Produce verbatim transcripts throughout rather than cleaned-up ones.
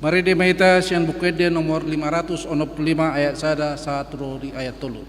Marende ma hita sian Buku Ende nomor lima ratus onom pulu lima ayat sada sahat ro di ayat tolu.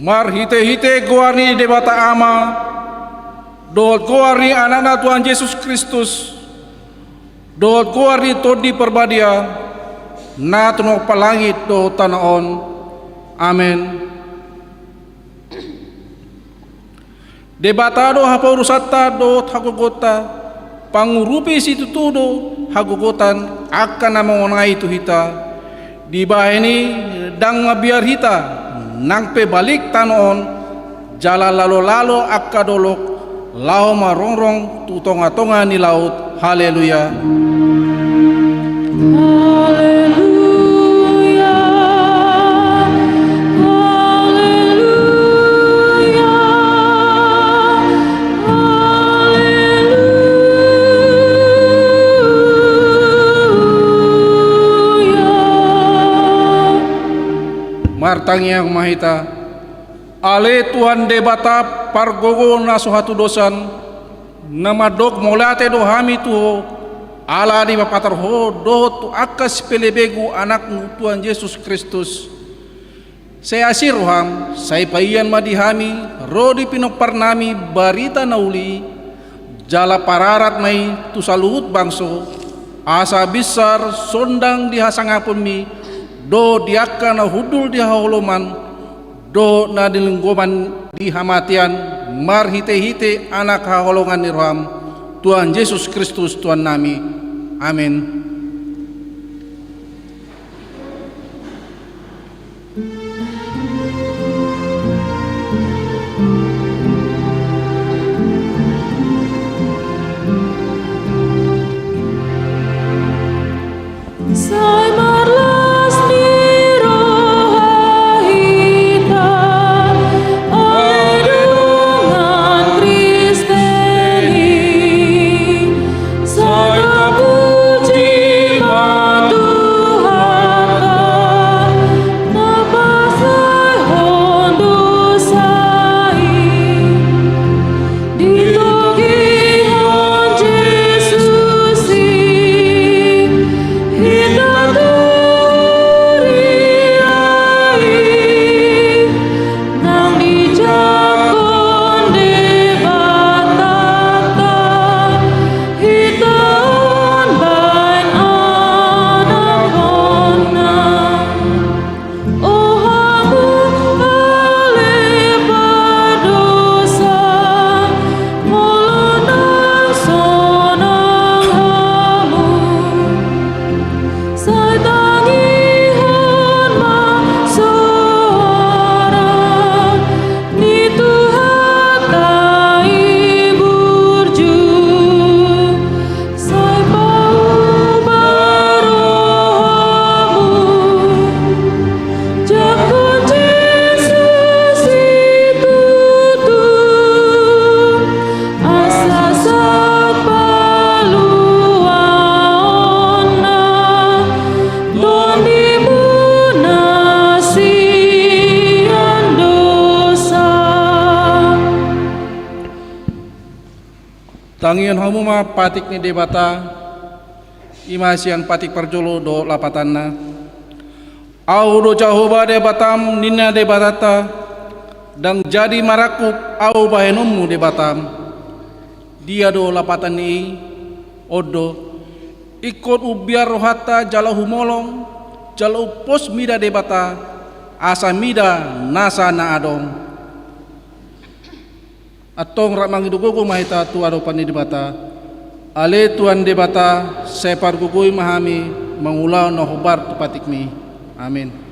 Marhitehite goar ni Debata Ama, dohot goar ni Anakna Tuhan Jesus Kristus, dohot goar ni Tondi Parbadia, na tumompa langit dohot tano on. Amen. Debata do haporusanta dohot hagogoonta, pangurupi situtu do hagogotan angka na mangonai tu hita. Dibahen i ndang mabiar hita nang pe balik tano on, jala lalolalo angka dolok laho marongrong tu tongatonga ni laut. Haleluya. Haleluya. Haleluya. Haleluya. Martangiang ma hita. Ale Tuhan Debata pargogo na so hatudosan, na mandok mauliate do hami tu Ho, ala dipapatar Ho dohot tu angka sipelebegu Anakmu Tuhan Jesus Kristus. Sai asi roham, sai paian ma di hami ro di pinomparnami barita na uli, jala pararat ma i tu saluhut bangso, asa binsar sondang di hasangaponmi, dohot di angka na hundul di haholomon, dohot na nilinggoman di hamatean, marhitehite Anak haholongan ni roham, Tuhan Jesus Kristus Tuhannami. Amen. Sai marlas ni roha i Tangihon hamu ma patik ni Debata, i ma sian patik parjolo dohot lapatanna. Ahu do Jahowa Debatam, ninna Debatanta, ndang jadi marangkup ahu bahenonmu Debatam. Dia do lapatan ni i? On do, ingkon umbiar rohanta jala humolong, jala umpos mida Debata, asa mida nasa na adong. Antong rap mangido gogo ma hita tu adopan ni Debata. Ale Tuhan Debata, sai pargogoi ma hami mangulahon na hombar tu patikmi. Amin.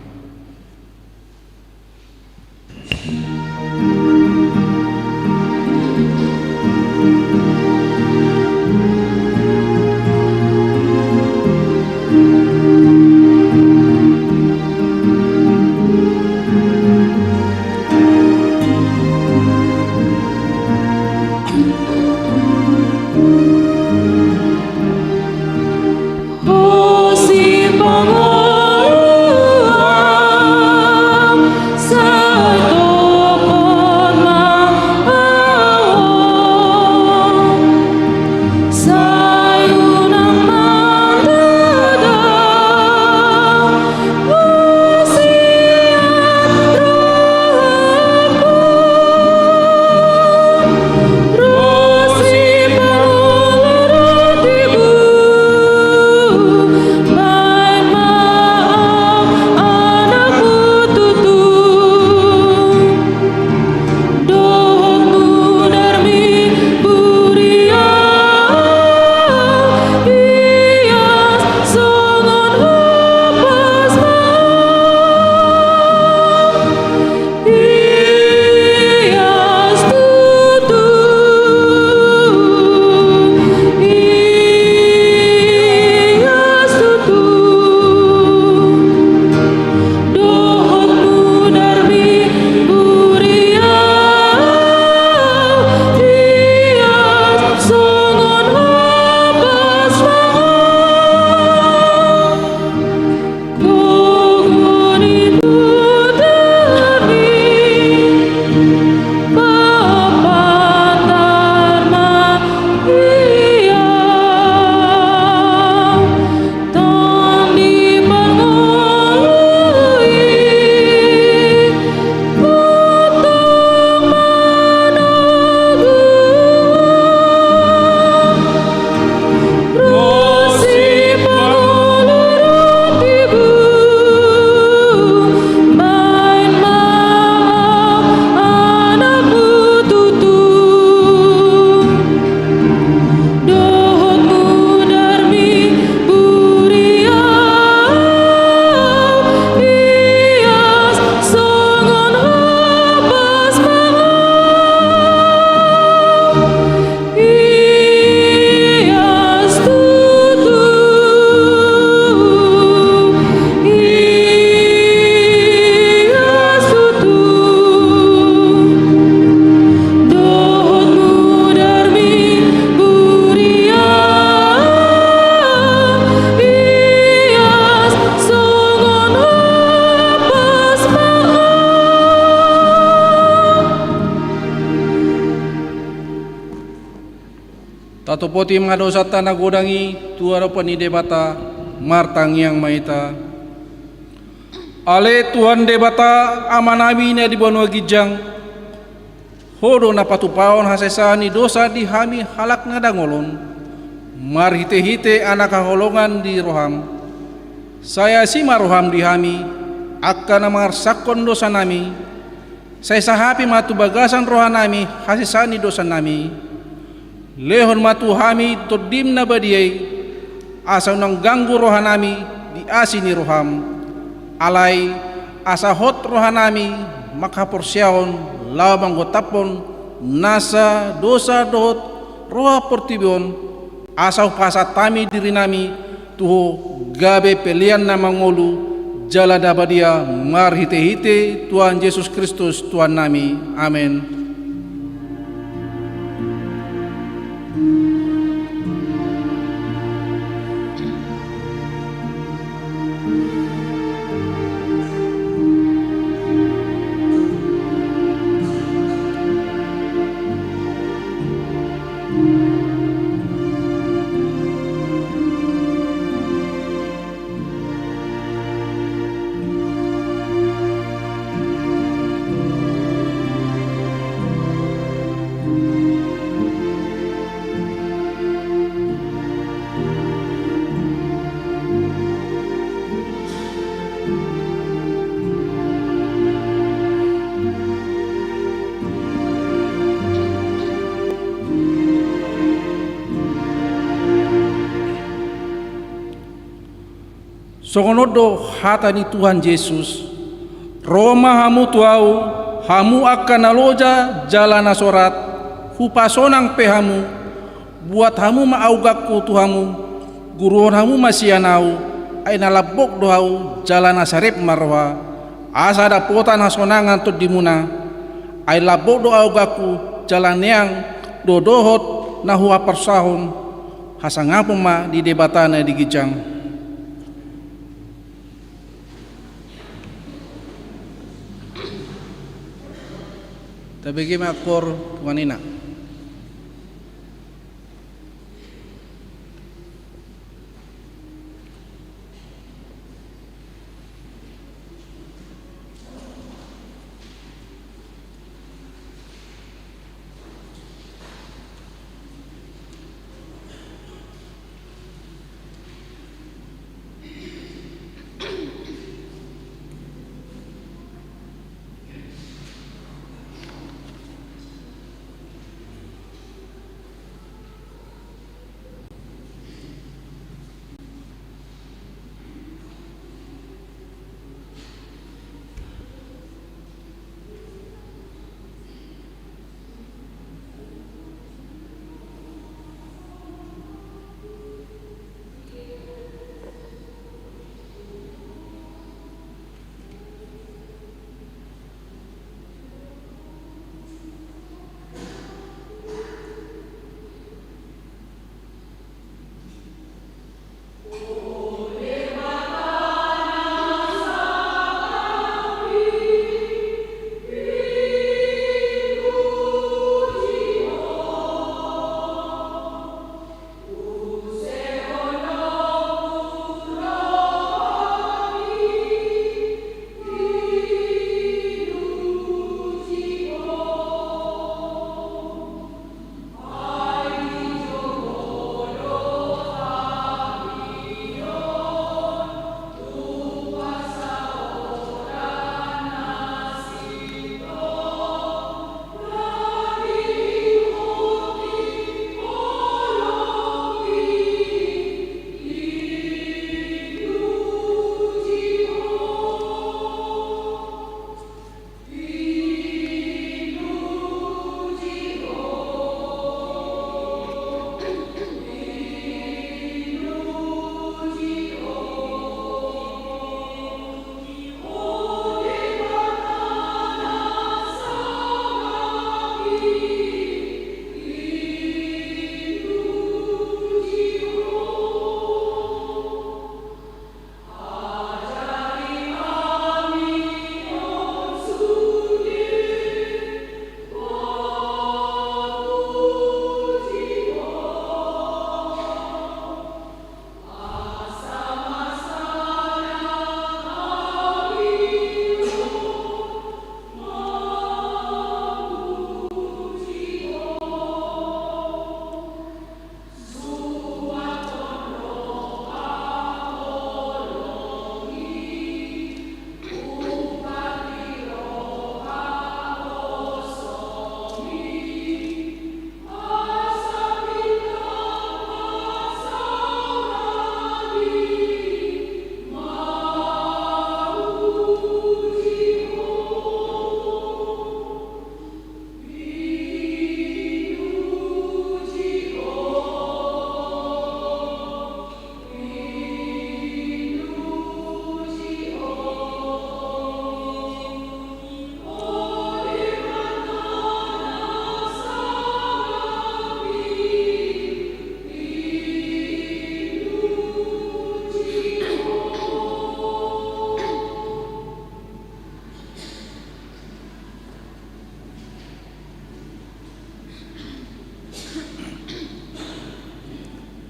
Tatopoti ma dosanta na godang i tu adopan ni Debata. Martangiang ma hita. Ale Tuhan Debata, Amanami na di banua ginjang, Ho do na patupahon hasesaan ni dosa di hami halak na dangol on, marhitehite Anak haholongan di rohaM. Sai asi ma rohaM di hami, angka na mangarsangkon dosanami. Sai sahapi ma tu bagasan rohanami hasesaan ni dosanami. Lehon ma tu hami TondiM na badia i, asa unang ganggu rohanami di asi ni rohaM. Alai asa hot rohanami manghaporseaon laho manggotaphon nasa dosa dohot roha portibi on, asa hupasahat hami dirinami tu Ho gabe pelean na mangolu jala na badia marhitehite Tuhan Jesus Kristus Tuhannami. Amen. Songon on do hata ni Tuhan Jesus: Ro ma hamu tu Ahu, hamu angka na loja jala na sorat, hupasonang pe hamu. Buat hamu ma auganku tu hamu, guruhon hamu ma sian Ahu, ai na lambok do Ahu jala na sarep ma roha, asa dapotan hasonangan tondimuna. Ai lambok do auganku, jala neang do dohot na huparsaoron. Hasangapon ma di Debata na di ginjang. Tabege ma angkor tu Tuhan i.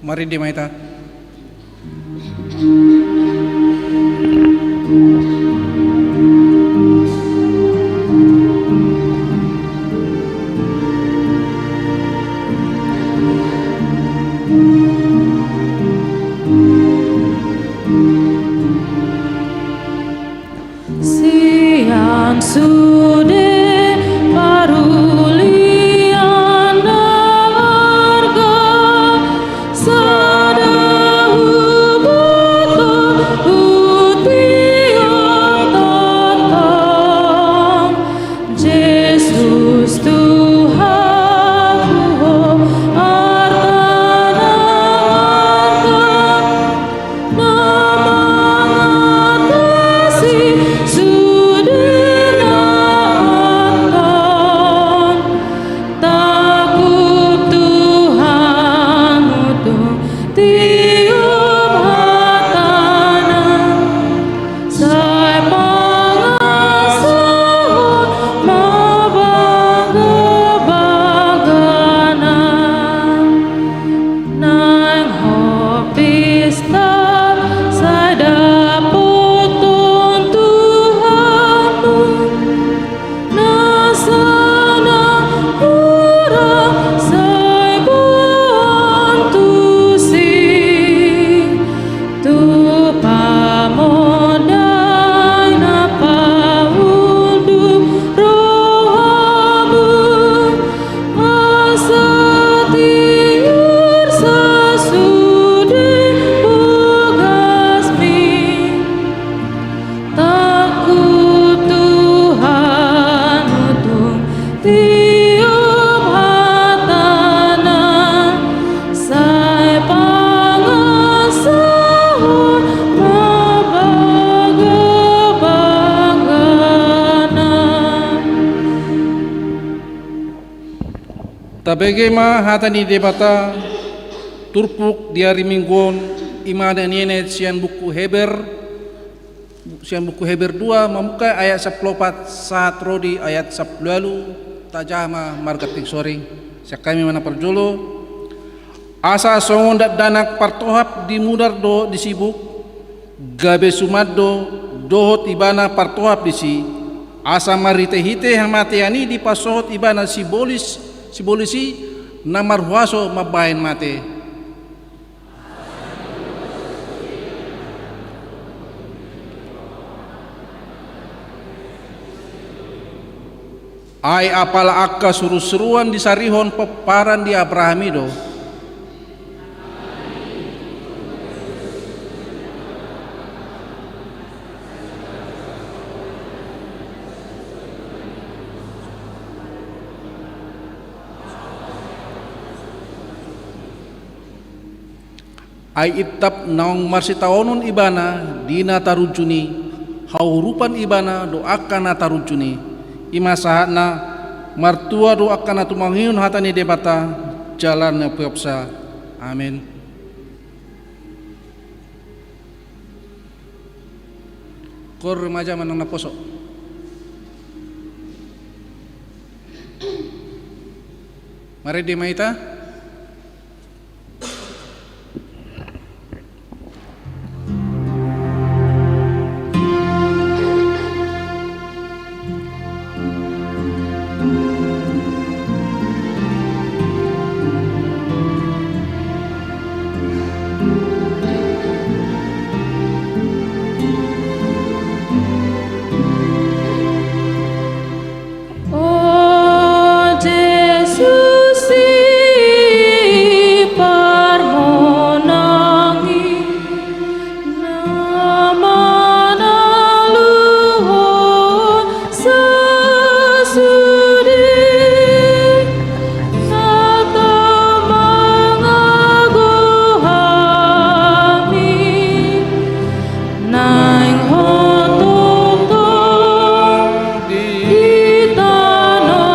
Marende ma hita. Sian sude parulian na marga, sada hubutuhon Sai dapothon Tuhanmu, nasa na mura sai boan tusi, tu pamondai na paunduk rohamu, asa tiur sasude bogasmi. Tangkup Tuhan, tung tiop hatana, sai pangasahon ma bagabagana. Tabege ma hata ni Debata, turpuk di ari Minggu on, i ma na nienai sian buku Heber, sian buku Heber dua, mamungka ayat sampulu opat sahat ro di ayat sampulu ualu. Tajaha ma marganti sori. Sian hami ma na parjolo. Asa songon dakdanak partohap di mudar dohot di sibuk, gabe suman do dohot ibana partohap disi, asa marhitehite hamatean i dipasohot ibana sibolis, sibolis i na marhuaso mambahen mate. Ai apala angka surusuruan disarihon pomparan di Abraham i do. Ai intap naung marsitaonon ibana di na tarunjun i, haurupan ibana do angka na tarunjun i. I ma sahatna, martua do angka na tumangihon hata ni Debata jala na upeopsa. Amen. Koor remaja manang naposo. Marende ma hita. O Jesus, i parmonang i na manaluhon sasude, na tama mangago hami. Naeng hototong di tano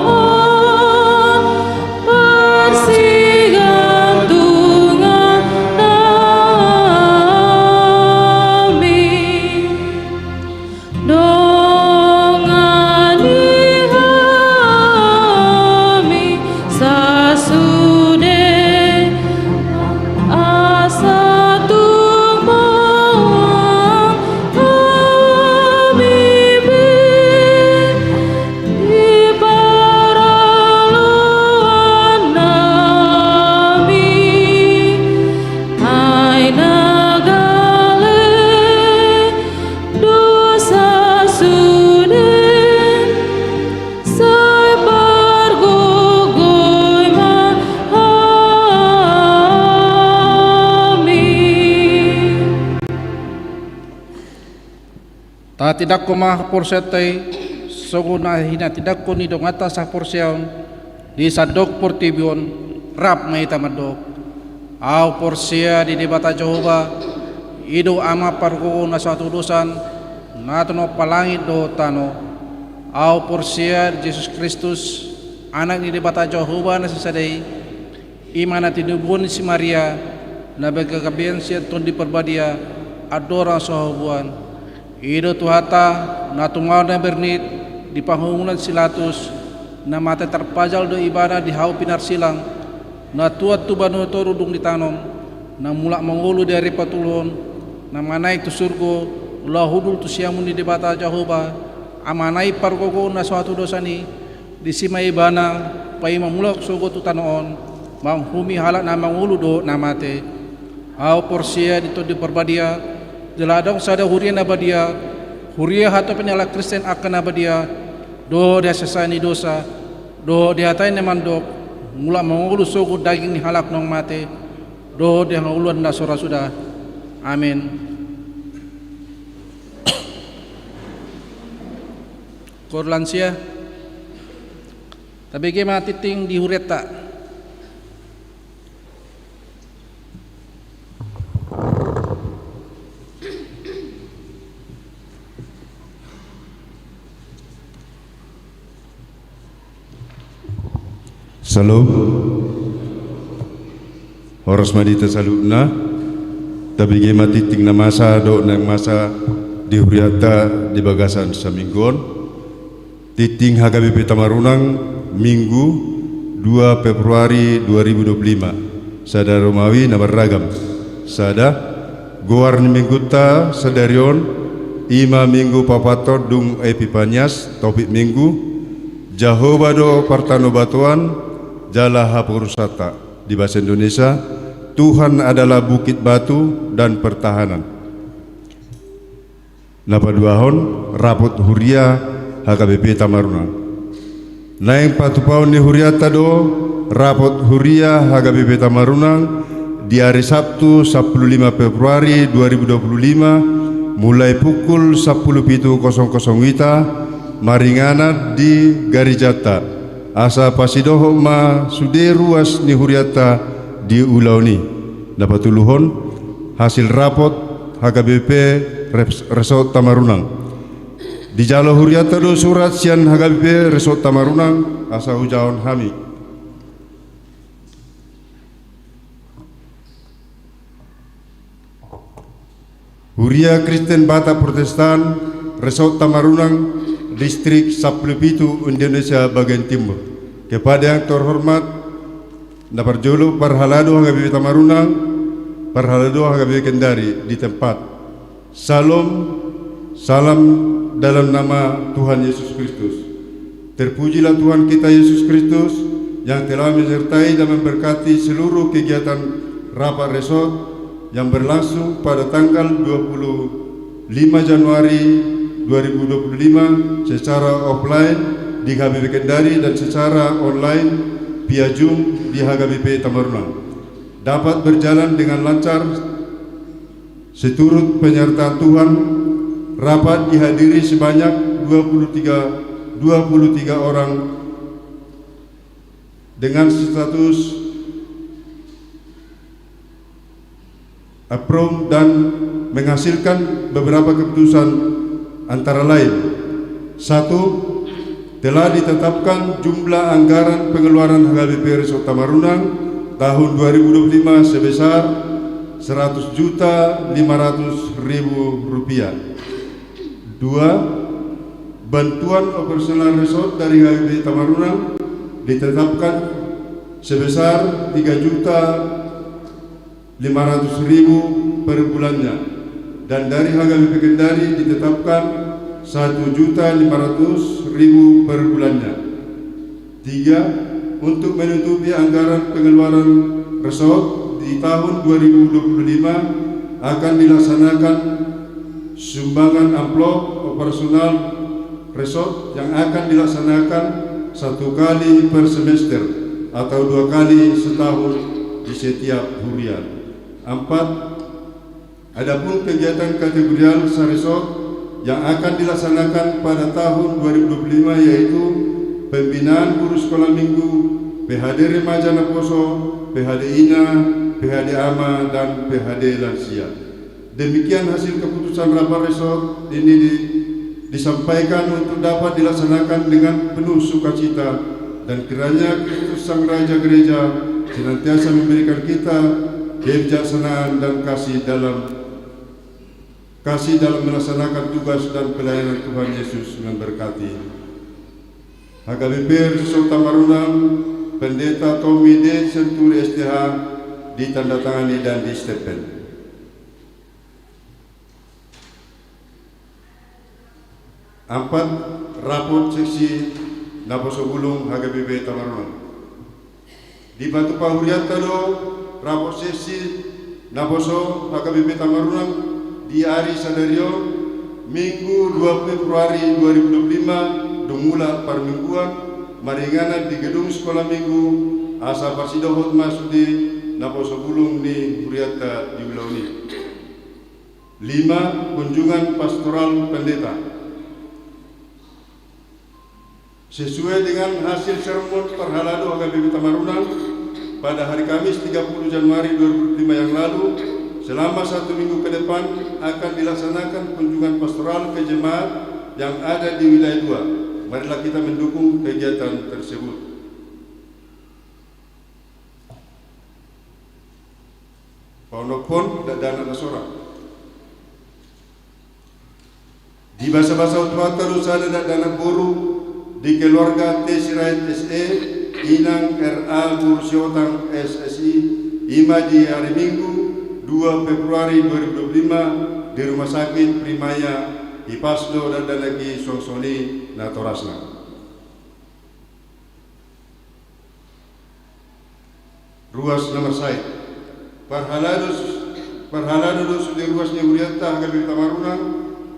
on parsigantungan nami. Dongani hami sasude, asa tung boan hami be di paroloan nami, ai na gale do sasude, sai pargogoi ma hami. Tatindangkon ma haporseaonta i, songon na hinatindangkon ni donganta sahaporseaon di sandok portibi on. Rap ma hita mandok. Ahu porsea di Debata Jahowa, i do Ama pargogo na so hatudosan, na tinompa langit dohot tano. Ahu porsea di Jesus Kristus, Anak ni Debata Jahowa na sisada i, i ma na tinubuhon ni si Maria, na margabean sian Tondi Parbadia, andorang so habubuhan. I do Tuhanta, na tumangihon na bernit di panghompungan si Latus, na mate tarpajal do ibana di hau pinarsilang, na tuat tu banua toru dung ditanom, na mulak mangolu di ari patoluhon, na manaek tu surgo, laho hundul tu siamun ni Debata Jahowa, Ama nai pargogo na so hatudosan i, disi ma ibana paima mulak sogot tu tano on, manguhumi halak na mangolu dohot na mate. Ahu porsea di Tondi Parbadia, jala adong sada huria na badia, huria hatopan ni halak Kristen angka na badia, dohot di hasesaan ni dosa, dohot di hata i na mandok, mulak mangolu sogot daging ni halak naung mate, dohot di hangoluan na so ra suda. Amen. Koor lansia, tabege ma tingting di hurianta. Syalom. Horas ma di hita saluhutna. Tabege ma tingting na masa dohot naeng masa di hurianta di bagasan saminggu on. Tingting H K B P Tamarunang, Minggu, dua Februari dua ribu dua puluh lima. Sada Romawi na marragam. Sada, goar ni minggunta sadari on, i ma Minggu paopathon dung Epipanias, topik Minggu, Jahowa do partanobatoan jala haporusanta. Di bahasa Indonesia, Tuhan adalah bukit batu dan pertahanan. Na paduahon, rapot huria H K B P Tamarunang. Naeng patupaon ni hurianta do rapot huria H K B P Tamarunang di ari Sabtu sampulu lima Februari dua ribu dua puluh lima, mulai pukul sampulu pitu kosong kosong ita, maringanan di garejanta, asa pasidohot ma sude ruas ni hurianta di ulaon i. Na patoluhon, hasil rapot H K B P Res-, Resort Tamarunang. Dijalo hurianta do surat sian H K B P Resort Tamarunang, asa hujahahon hami. Huria Kristen Batak Protestan, Resort Tamarunang, Distrik sampulu pitu, Indonesia bagian Timur. Kepada yang terhormat, na parjolo parhalado H K B P Tamarunang, parhalado H K B P Kendari di tempat. Syalom, salam dalam nama Tuhan Yesus Kristus. Terpujilah Tuhan kita Yesus Kristus yang telah menyertai dan memberkati seluruh kegiatan rapat resort yang berlangsung pada tanggal dua puluh lima Januari dua ribu dua puluh lima secara offline di H K B P Kendari dan secara online via Zoom di H K B P Tamarunang. Dapat berjalan dengan lancar seturut penyertaan Tuhan, rapat dihadiri sebanyak dua puluh tiga, dua puluh tiga orang dengan status approve dan menghasilkan beberapa keputusan, antara lain: satu, telah ditetapkan jumlah anggaran pengeluaran H K B P Resort Tamarunang tahun dua ribu dua puluh lima sebesar seratus juta lima ratus ribu rupiah. Dua, bantuan operasional resort dari H K B P Tamarunang ditetapkan sebesar tiga juta lima ratus ribu per bulannya, dan dari H K B P Kendari ditetapkan satu juta lima ratus ribu per bulannya. Tiga, untuk menutupi anggaran pengeluaran resort di tahun dua ribu dua puluh lima akan dilaksanakan sumbangan amplop operasional resort yang akan dilaksanakan satu kali per semester atau dua kali setahun di setiap huria. Empat, adapun kegiatan kategorial saresort yang akan dilaksanakan pada tahun dua ribu dua puluh lima yaitu pembinaan guru sekolah minggu, P H D remaja naposo, P H D ina, P H D ama, dan P H D lansia. Demikian hasil keputusan rapat resort ini di-, disampaikan untuk dapat dilaksanakan dengan penuh sukacita, dan kiranya Kristus Sang Raja Gereja senantiasa memberikan kita kebijaksanaan dan kasih dalam, kasih dalam melaksanakan tugas dan pelayanan. Tuhan Yesus memberkati. H K B P Resort Tamarunang, Pendeta Tommy D Senturi S T H, Ditandatangani dan distempel. Ampat, rapot seksi naposo bulung H K B P Tamarunang. Dipatupa hurianta do rapot seksi naposo H K B P Tamarunang di ari sadari on, Minggu dua Februari dua ribu dua puluh lima, dung mulak parmingguan, maringanan di gedung Sekolah Minggu, asa parsidohot ma sude naposo bulung ni hurianta di ulaon i. Lima, kunjungan pastoral pendeta. Sesuai dengan hasil sermon parhalado H K B P Tamarunang pada hari Kamis tiga puluh Januari dua ribu dua puluh lima yang lalu, selama satu minggu ke depan akan dilaksanakan kunjungan pastoral ke jemaat yang ada di wilayah dua. Marilah kita mendukung kegiatan tersebut. Paonomhon, dakdanak na sorang. Dibasabasahon Tuhanta do sada dakdanak boru di keluarga T Sirait S E, Inang R A boru Siotang S S I, i ma di ari Minggu dua Februari dua ribu dua puluh lima di Rumah Sakit Primaya. Hipas do dakdanak i suang songon i natorasna. Ruas na marsahit. Parhalado, parhalado do sude ruas ni hurianta H K B P Tamarunang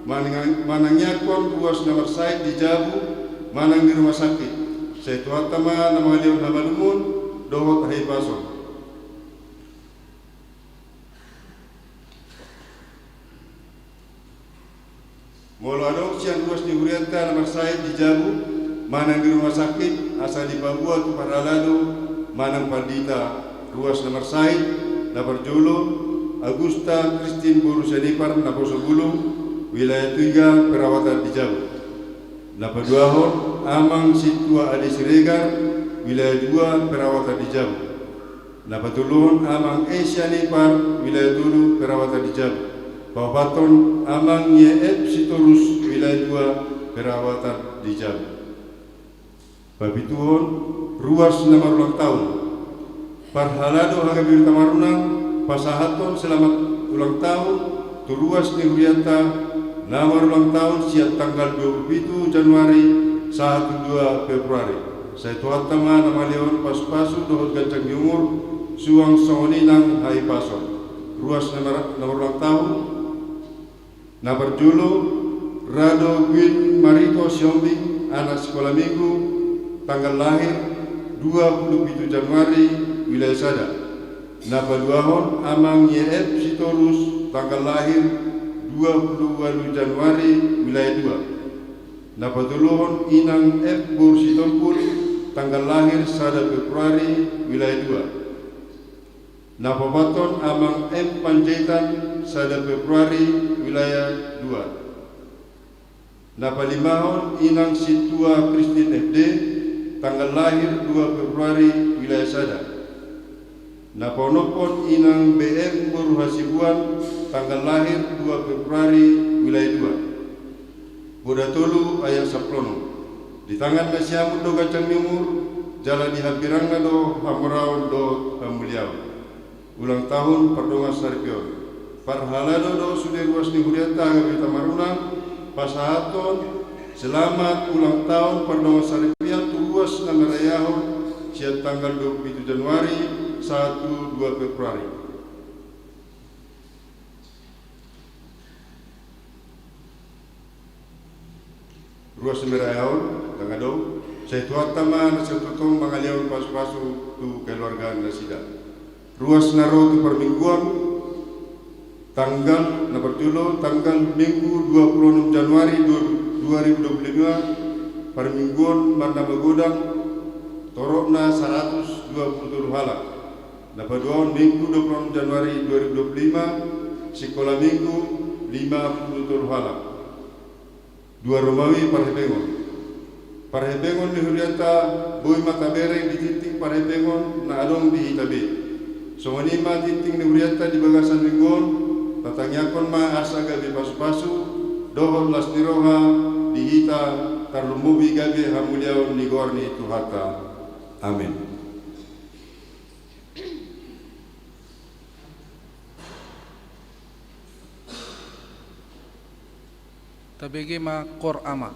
manang-, manangiangkon ruas na marsahit di jabu manang di rumah sakit. Sai Tuhanta ma na mangalehon hamalumon dohot hahipason. Molo adong sian ruas ni hurianta na marsahit di jabu manang di rumah sakit, asa dipaboa tu parhalado manang pandita. Ruas na marsahit, na parjolo, Agusta Kristin boru Sianipar, naposo bulung, wilayah tiga, perawatan di jabu. Na paduahon, Amang Sintua Ade Siregar, wilayah dua, perawatan di jabu. Na patoluhon, Amang E Sianipar, wilayah tolu, perawatan di jabu. Paopathon, Amang Nye F Sitorus, wilayah dua, perawatan di jabu. Papituhon, ruas na marulang taon. Parhalado H K B P Tamarunang pasahathon selamat ulang tahun tu ruas ni hurianta na marulang taon sian tanggal dua puluh pitu Januari sahat tu dua Februari. Sai Tuhanta ma na mangalehon pasupasu dohot ganjang ni umur, suang songon i nang hahipason. Ruas na mar-, na marulang taon. Na parjolo, Rado Gwin Marito Sihombing, anak sikola minggu, tanggal lahir dua puluh pitu Januari, wilayah sada. Na paduahon, Amang Nye F Sitorus, tanggal lahir dua puluh walu Januari, wilayah dua. Na patoluhon, Inang F boru Sitompul, tanggal lahir sada Februari, wilayah dua. Na paopathon, Amang M Panjaitan, sada Februari, wilayah dua. Na palimahon, Inang Sintua Kristin F D, tanggal lahir dua Februari, wilayah sada. Na paonomhon, Inang B M boru Hasibuan, tanggal lahir dua Februari, wilayah dua. Poda tolu ayat sampulu onom. Di tangan na siamun do ganjang ni umur, jala di hambirangna do hamoraon dohot hamuliaon. Ulang tahun pardongan saripeon. Parhalado do sude ruas ni hurianta H K B P Tamarunang pasahathon selamat ulang tahun pardongan saripeon tu ruas na marayahon sian tanggal dua puluh pitu Januari sahat tu dua Februari. Ruas na marayahon, dang adong, sai Tuhanta ma na sitongtong mangalehon pasupasu tu keluarga nasida. Ruas na ro tu parmingguan, tanggal, na parjolo, tanggal Minggu dua puluh onom Januari dua, dua ribu dua puluh lima, parmingguan manang magodang, torop na saratus dua puluh tolu halak. Na paduahon Minggu dua puluh onom Januari dua ribu dua puluh lima, sikola minggu lima puluh tolu halak. Dua Romawi parhepengon. Parhepengon ni hurianta boi ma tabereng di tingting parhepengon na adong di hita be. Songon i ma tingting ni hurianta di bagasan minggu on, tatangiangkon ma asa gabe pasupasu dohot las ni roha di hita, tarlumobi gabe hamuliaon ni goar ni Tuhanta. Amen. Tabege ma Qor Ama.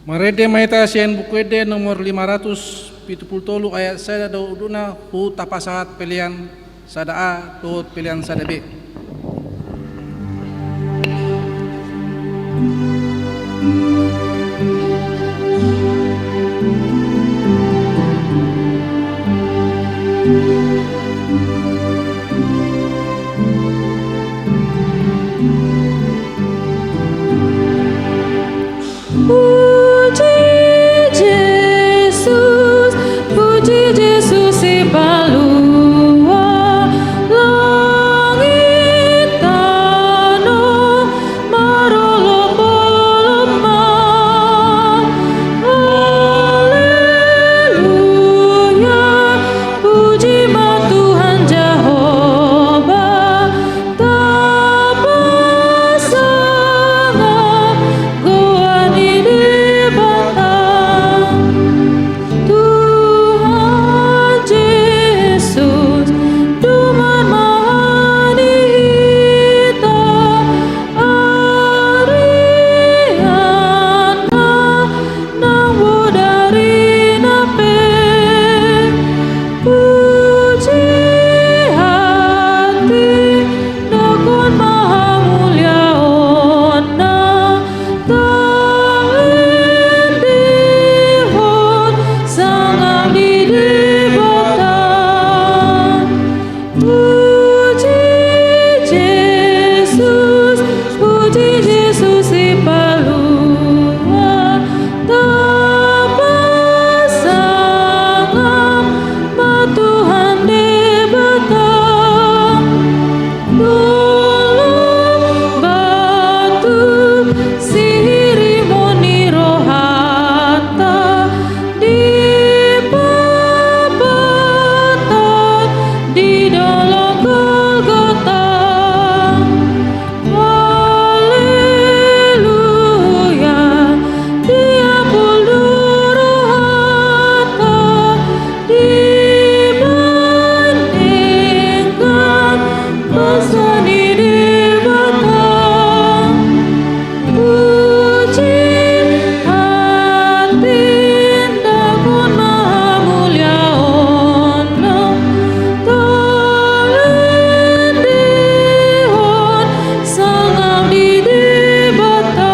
Marende ma hita sian Buku Ende nomor lima ratus pitu pulu tolu ayat sada dohot udutna, huhut tapasahat pelean sada A dohot pelean sada B. Puji Jesus, puji Jesus sipalua langit tano marolopolop ma. Haleluya, puji ma Tuhan Jahowa, tapasangap goar ni Debata. Tuhan Jesus, dumar ma di hita, arian na nang bodari na pe. Puji hati, dokon ma hamuliaonna, talendihon sangap di Debata. Puji Jesus, puji Jesus sipalua, tapasangap ma Tuhan Debata. Dolok, batu, sihirimon ni rohanta, dipapatang di dolok Golgota. Haleluya, diapul do rohanta dibandingkan basa ni Debata. Puji hati, dokon ma hamuliaonna, talendihon sangap di Debata.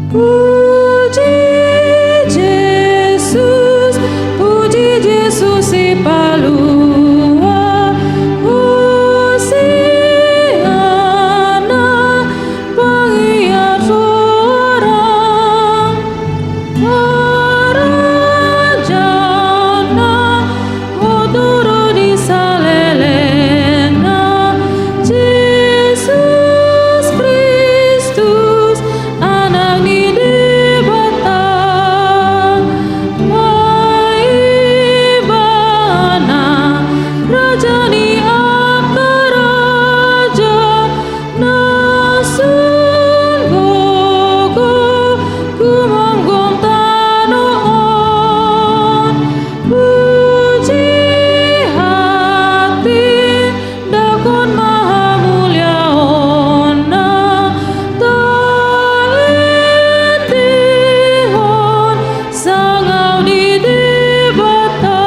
Puji Jesus, puji Jesus sipalua, Hosiana, pangiar sorang. Harajaonna, hoturu di salelengna, Jesus Kristus, Anak ni Debata. Ai Ibana, Raja ni angka raja, na sun gogo gumomgom tano on. Puji hati, dokon ma hamuliaonna, talendihon sangap di Debata.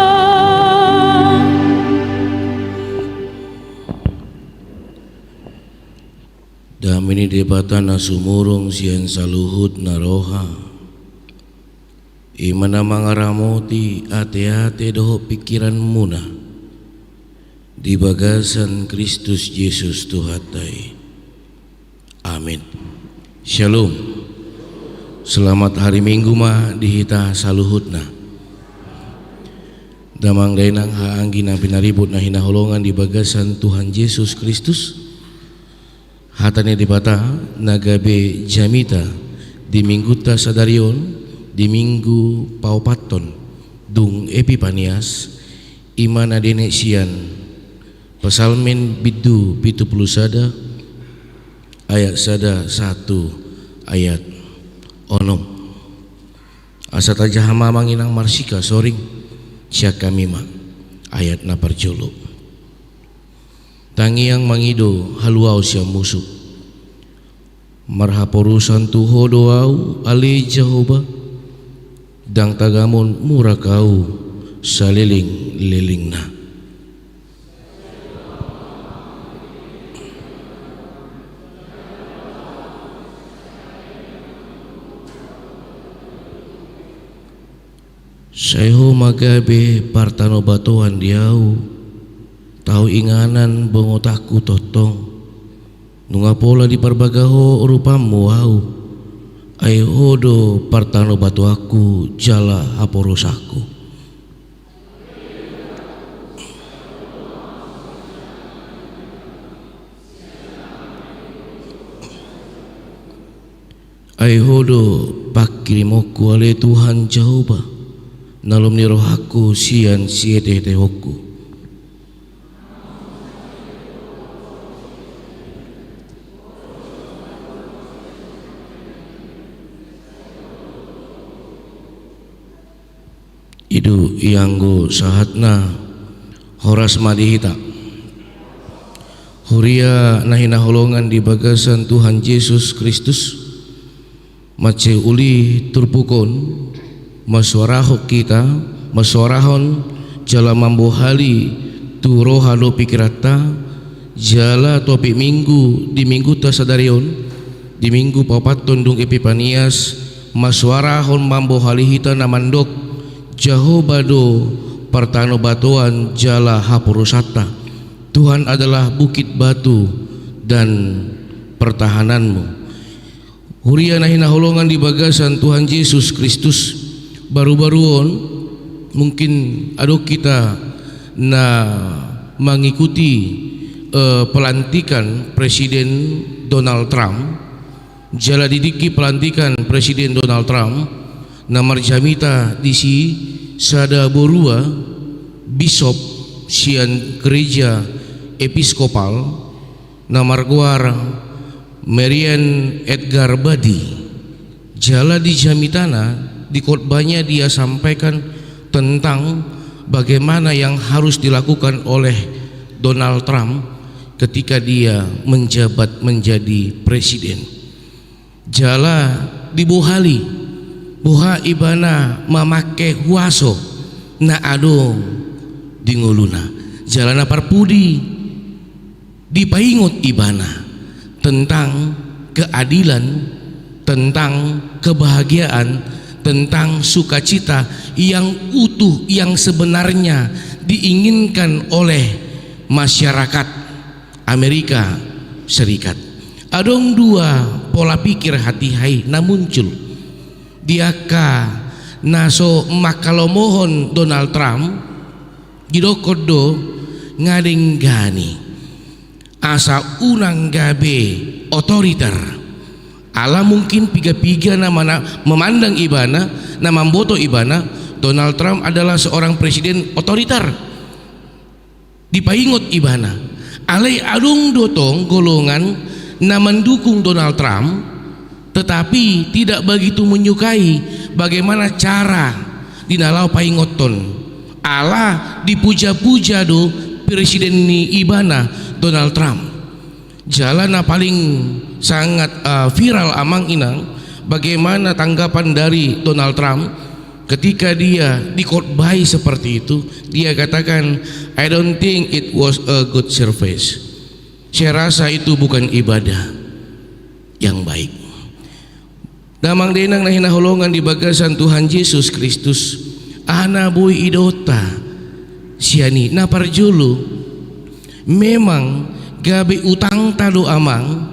Dame ni Debata na sumurung sian saluhut na roha, i ma na mangaramoti ateate dohot pingkiranmuna Di bagasan Kristus Jesus Tuhanta i. Amin. Shalom. Selamat hari Minggu ma di hita saluhutna. Damang dainang, haha anggi na pinaribot na hinaholongan di bagasan Tuhan Jesus Kristus. Hata ni Debata na gabe jamita di Minggunta sadari on, di Minggu paopathon dung Epipanias, i ma na dienet sian Psalmen bindu pitu pulu sada, ayat sada sahat tu ayat onom. Asa tajaha ma amang inang marsigasoring sian hami ma ayat na parjolo. Tangiang mangido haluaon sian musu. Marhaporusan tu Ho do ahu, ale Jahowa, ndang tagamon murak ahu saleleng-lelengna. Sai Ho ma gabe partanobatoan di ahu, tau inganan bongotanku tongtong. Nunga pola diparbaga Ho rupanmu ahu, ai Ho do partanobatoanku jala haporusanku. Ai Ho do pangkirimonku, ale Tuhan Jahowa, nalum ni rohangku sian sietehetehonku. I do ianggo sahatna. Horas ma di hita. Huria na hinaholongan di bagasan Tuhan Jesus Kristus, mansai uli turpuk on masuarahon hita, masuarahon jala mambohali tu roha dohot pingkiranta, jala topik Minggu di Minggunta sadari on, di Minggu paopathon dung Epipanias, masuarahon mambohali hita na mandok, Jahowa do partanobatoan jala haporusanta. Tuhan adalah bukit batu dan pertahananmu. Huria na hinaholongan di bagasan Tuhan Jesus Kristus, baru-baru on mungkin adong hita na mengikuti, eh, pelantikan Presiden Donald Trump. Jala di tingki pelantikan Presiden Donald Trump, na marjamita disi sada borua, bishop sian gereja episkopal, na margoar Marian Edgar Badi. Jala di jamitana, di khotbahnya, dia sampaikan tentang bagaimana yang harus dilakukan oleh Donald Trump ketika dia menjabat menjadi presiden. Jala dibohali, boha ibana mamangke huaso na adong di ngoluna. Jala na parpudi, dipaingot ibana tentang keadilan, tentang kebahagiaan, tentang sukacita yang utuh, yang sebenarnya diinginkan oleh masyarakat Amerika Serikat. Adong dua pola pikir hatiha i na muncul di angka na so manghalomohon Donald Trump. Didokkon do, nga denggan i, asa unang gabe otoriter. Ala mungkin piga-piga na mana-, memandang ibana, na mamboto ibana, Donald Trump adalah seorang presiden otoriter. Dipaingot ibana. Alai adong do tong golongan na mendukung Donald Trump, tetapi tidak begitu menyukai bagaimana cara di na laho paingothon. Ala dipuja-puja do presiden ni ibana, Donald Trump. Jala na paling sangat, eh, viral, amang inang, bagaimana tanggapan dari Donald Trump ketika dia dikhotbahi seperti itu. Dia katakan, "I don't think it was a good service." Saya rasa itu bukan ibadah yang baik. Damang dainang na hinaholongan di bagasan Tuhan Jesus Kristus, aha na boi idaonta sian i? Na parjolo, Memang gabe utangta do amang,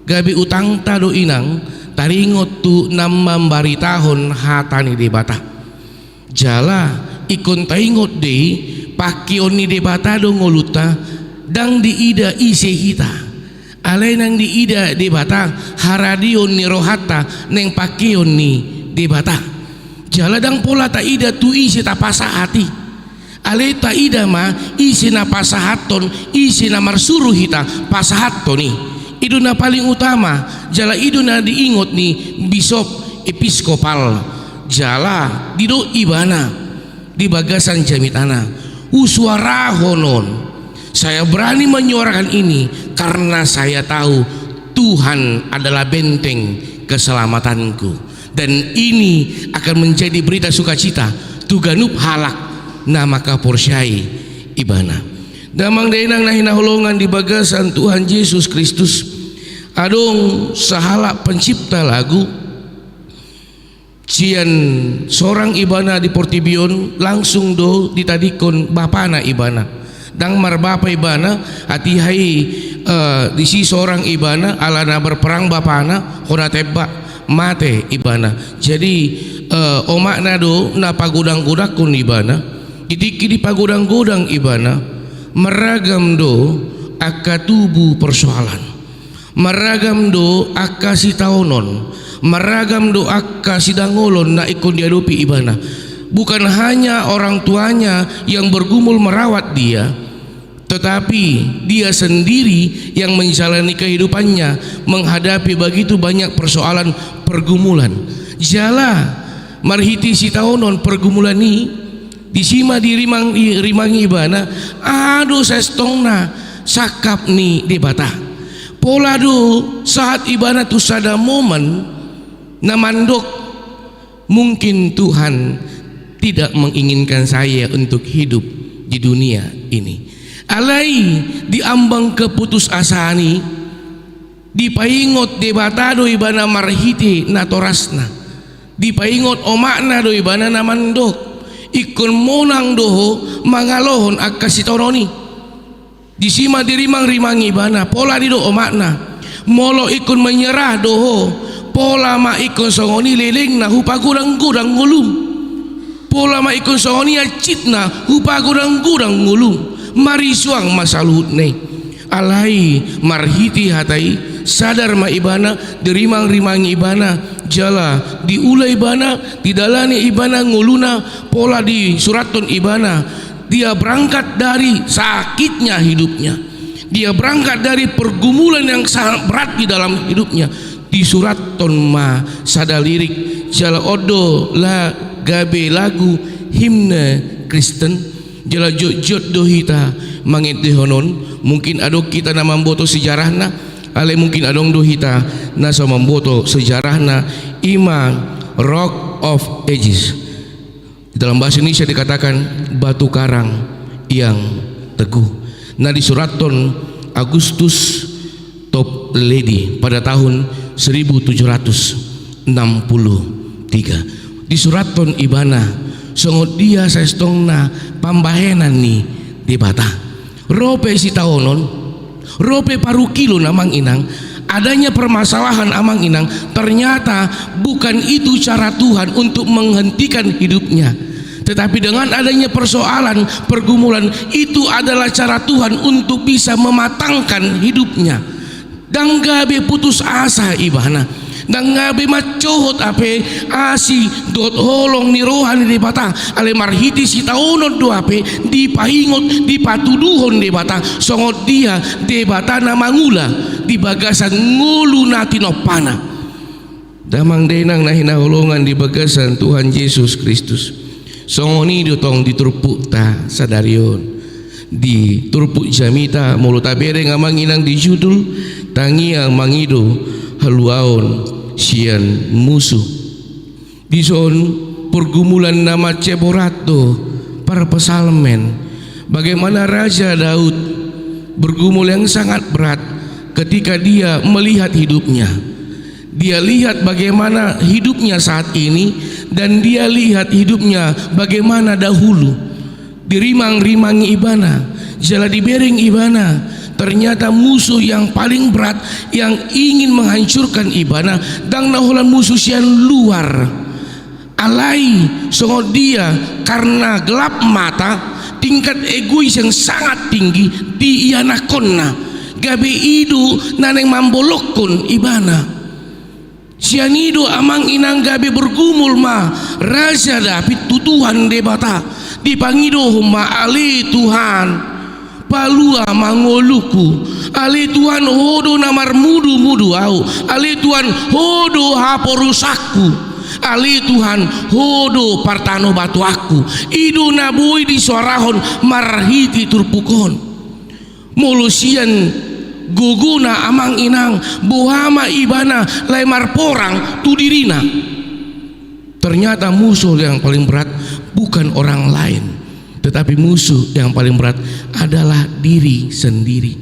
gabe utangta do inang, taringot tu na mambaritahon hata ni Debata. Jala ingkon taingot do i, pangkeon ni Debata do ngolunta, ndang diida ise hita. Alai naeng diida Debata, haradeon ni rohanta naeng pangkeon ni Debata. Jala ndang pola taida tu ise tapasahat i. Alai taida ma ise na pasahathon, ise na marsuru hita pasahathon i. I do na paling utama, jala i do na diingot ni bisop episkopal. Jala didok ibana di bagasan jamitana, husuarahon on. Saya berani menyuarakan ini karena saya tahu Tuhan adalah benteng keselamatanku. Dan ini akan menjadi berita sukacita tu ganup halak na mangkaporseai ibana. Damang dainang na hinaholongan di bagasan Tuhan Jesus Kristus, adong sahalak pencipta lagu, sian sorang ibana di portibi on, langsung do ditadingkon bapana ibana. Ndang marbapa ibana, hatiha i, eh, disi sorang ibana, alana berperang bapana, hona tembak, mate ibana. Jadi, eh, omakna do na pagodang-godangkon ibana. Di tingki dipagodang-godang ibana, marragam do angka tubu persoalan. Marragam do angka sitaonon, marragam do angka sidangolon na ingkon diadopi ibana. Bukan hanya orang tuanya yang bergumul merawat dia, tetapi dia sendiri yang menjalani kehidupannya menghadapi begitu banyak persoalan, pergumulan. Jala marhite sitaonon, pergumulan i, disi ma dirimang, i-, rimangi ibana, aha do saestongna sangkap ni Debata. Pola do sahat ibana tu sada momen na mandok, mungkin Tuhan tidak menginginkan saya untuk hidup di dunia ini. Alai di ambang keputusasaan i, dipaingot Debata do ibana marhite natorasna. Dipaingot omakna do ibana na mandok, ingkon monang do ho mangalohon angka sitaonon i. Disi ma dirimang-rimangi ibana, pola didok omakna, molo ingkon menyerah do ho, pola ma ingkon songon i lelengna hupagodang-godang ngolum. Pola ma ingkon songon i hansit na hupagodang-godang ngolum, marisuang ma saluhutna i. Alai marhite hata i, sadar ma ibana, dirimang-rimangi ibana, jala diula ibana, didalani ibana ngoluna, pola disurathon ibana, dia berangkat dari sakitnya hidupnya. Dia berangkat dari pergumulan yang sangat berat di dalam hidupnya. Disurathon ma sada lirik, jala on do la gabe lagu himne Kristen, jala jotjot do hita mangendehon on, mungkin adong hita na mamboto sejarahna, alai mungkin adong do hita na so mamboto sejarahna, i ma Rock of Ages. Di dalam bahasa Indonesia dikatakan batu karang yang teguh. Na disurathon Augustus Toplady pada tahun seribu tujuh ratus enam puluh tiga. Disurathon ibana, songon dia saestongna pambahenan ni Debata. Ro pe sitaonon, ro pe parungkilon amang inang, adanya permasalahan amang inang, ternyata bukan itu cara Tuhan untuk menghentikan hidupnya. Tetapi dengan adanya persoalan, pergumulan, itu adalah cara Tuhan untuk bisa mematangkan hidupnya. Ndang gabe putus asa ibana. Ndang gabe mancohot hape asi dohot holong ni roha ni Debata, alai marhite sitaonon do hape dipaingot, dipatuduhon Debata, songon dia Debata na mangula di bagasan ngolu na tinompana. Damang dainang na hinaholongan di bagasan Tuhan Jesus Kristus. Songon i do tong di turpukta sadari on. Di turpuk jamita, molo tabereng amang inang di judul, tangiang mangido haluaon sian musu. Dison pergumulan na mansai borat do parpsalmen. Bagaimana Raja Daud bergumul yang sangat berat ketika dia melihat hidupnya. Dia lihat bagaimana hidupnya saat ini, dan dia lihat hidupnya bagaimana dahulu. Dirimang-rimangi ibana, Jala dibereng ibana, ternyata musuh yang paling berat yang ingin menghancurkan ibana, ndang na holan musuh sian luar. Alai songon dia, karena gelap mata, tingkat egois yang sangat tinggi diianakkonna. Gabe i do na naeng mambolongkon ibana. Sian i do amang inang gabe bergumul ma Raja Daud tu Tuhan Debata, dipangidohon ma, ale Tuhan, palua ma ngolungku. Ale Tuhan, ho do na marmudumudu ahu. Ale Tuhan, ho do haporusanku. Ale Tuhan, ho do partanobatuanku. I do na boi disoarahon marhite turpuk on. Molo sian gogona amang inang, boha ma ibana lae marporang tu dirina. Ternyata musuh yang paling berat bukan orang lain, tetapi musuh yang paling berat adalah diri sendiri.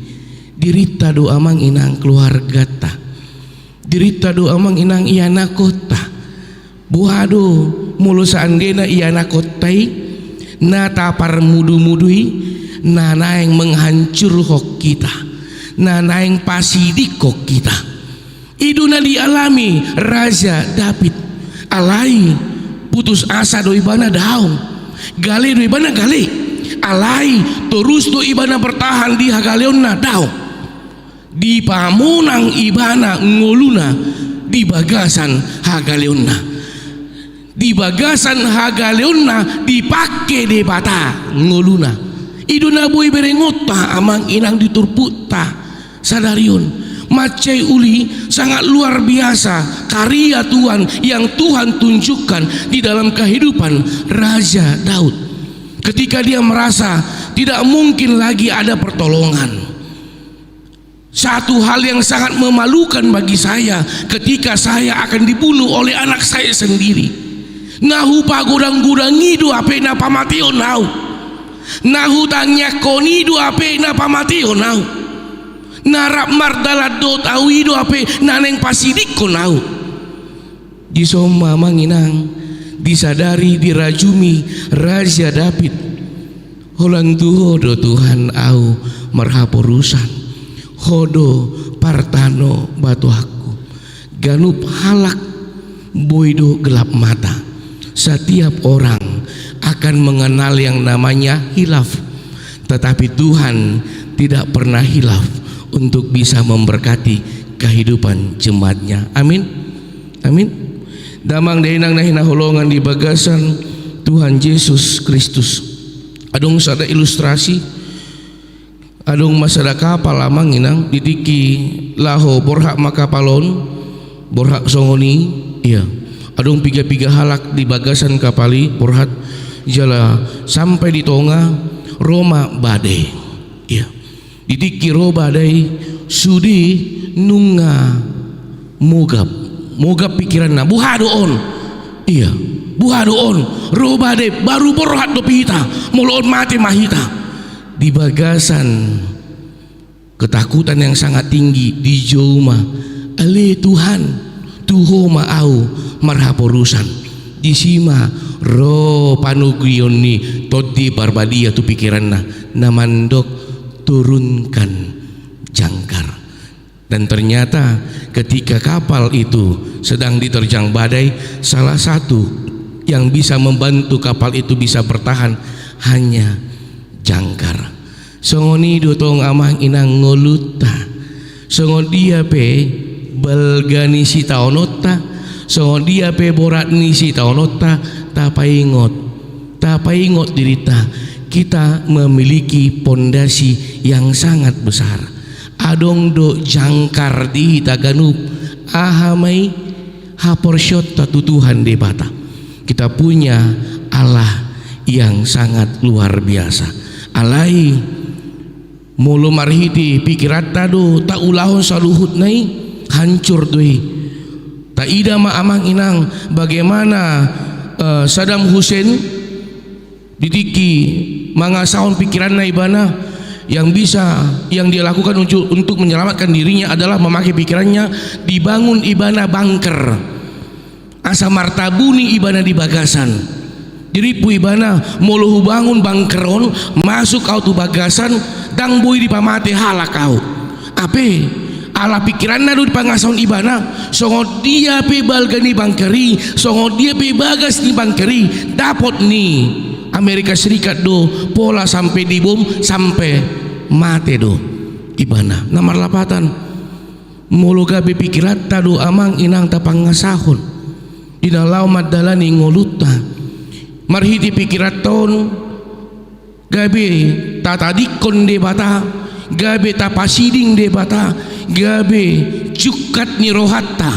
Dirinta do amang inang keluargata. Dirinta do amang inang ianakhonta. Boha do molo seandainya ianakhonta i na taparmudumudu i, na naeng menghancurhon hita, na naeng pasidingkon hita. I do na dialami Raja Daud. Alai putus asa do ibana daong. Gale do ibana gale. Alai torus do ibana bertahan di hagaleonna daong. Dipamonang ibana ngoluna di bagasan hagaleonna. Di bagasan hagaleonna dipangke Debata ngoluna. I do na boi berengonta amang inang di turpukta sadari on. Mansai uli sangat luar biasa karya Tuhan yang Tuhan tunjukkan di dalam kehidupan Raja Daud. Ketika dia merasa tidak mungkin lagi ada pertolongan. Satu hal yang sangat memalukan bagi saya ketika saya akan dibunuh oleh anak saya sendiri. Na hupagodang-godangi do hape na pamateon ahu. Na hutangiangkon i do hape na pamateon ahu. Na rap mardalan dohot ahu i do hape na naeng pasidingkon ahu. Dison ma amang inang disadari, dirajumi Raja Daud. Holan tu Ho do Tuhan ahu marhaporusan, Ho do partanobatuanku. Ganup halak boi do gelap mata. Setiap orang akan mengenal yang namanya hilaf. Tetapi Tuhan tidak pernah hilaf untuk bisa memberkati kehidupan jemaat-Nya. Amin. Amin. Damang dainang na hinaholongan di bagasan Tuhan Jesus Kristus. Adong sada ilustrasi, adong ma sada kapal amang inang, di tingki laho borhat ma kapal on, borhat songon i, ia. Adong piga-piga halak di bagasan kapal i borhat, jala sampai di tonga, ro ma badai. Ia. Di tingki ro badai, sude nunga mogap. Mogap pikiranna, boha do on? Ia, boha do on? Ro badai, baru borhat dope hita, molo on mate ma hita. Di bagasan ketakutan yang sangat tinggi, dijou ma, ale Tuhan, tu Ho ma ahu marhaporusan. Disi ma ro panunggion ni Tondi Parbadia tu pikiranna, na mandok turunkan jangkar. Dan ternyata ketika kapal itu sedang diterjang badai, salah satu yang bisa membantu kapal itu bisa bertahan hanya jangkar. Songon i do tong amang inang ngolunta. Songon dia pe balga ni sitaononta, songon dia pe borat ni sitaononta, tapaingot. Tapaingot dirinta, kita memiliki pondasi yang sangat besar. Adong do jangkar di hita ganup, aha ma i? Haporseaonta tu Tuhan Debata. Kita punya Allah yang sangat luar biasa. Alai molo marhite pikiranta do taulahon saluhutna i, hancur do i. Taida ma amang inang bagaimana, eh, Saddam Hussein di tingki mangasahon pikiranna ibana, yang bisa, yang dia lakukan untuk, untuk menyelamatkan dirinya adalah memakai pikirannya, dibangun ibana bunker. Asa martabuni ibana di bagasan. Dirimpu ibana, molo hubangun bangker on, masuk ahu tu bagasan, ndang boi dipamate halak ahu. Hape, ala pikiranna do dipangasahon ibana, songon dia pe balga ni bangker i, songon dia pe bagas ni bangker i, dapot ni Amerika Serikat do, pola sampe dibom, sampe mate do ibana. Na marlapatan, molo gabe pikiranta do amang inang tapangasahon, di na laho mandalani ngolunta. Marhite pikiranta on, gabe tatadingkon Debata, gabe tapasiding Debata, gabe jungkat ni rohanta,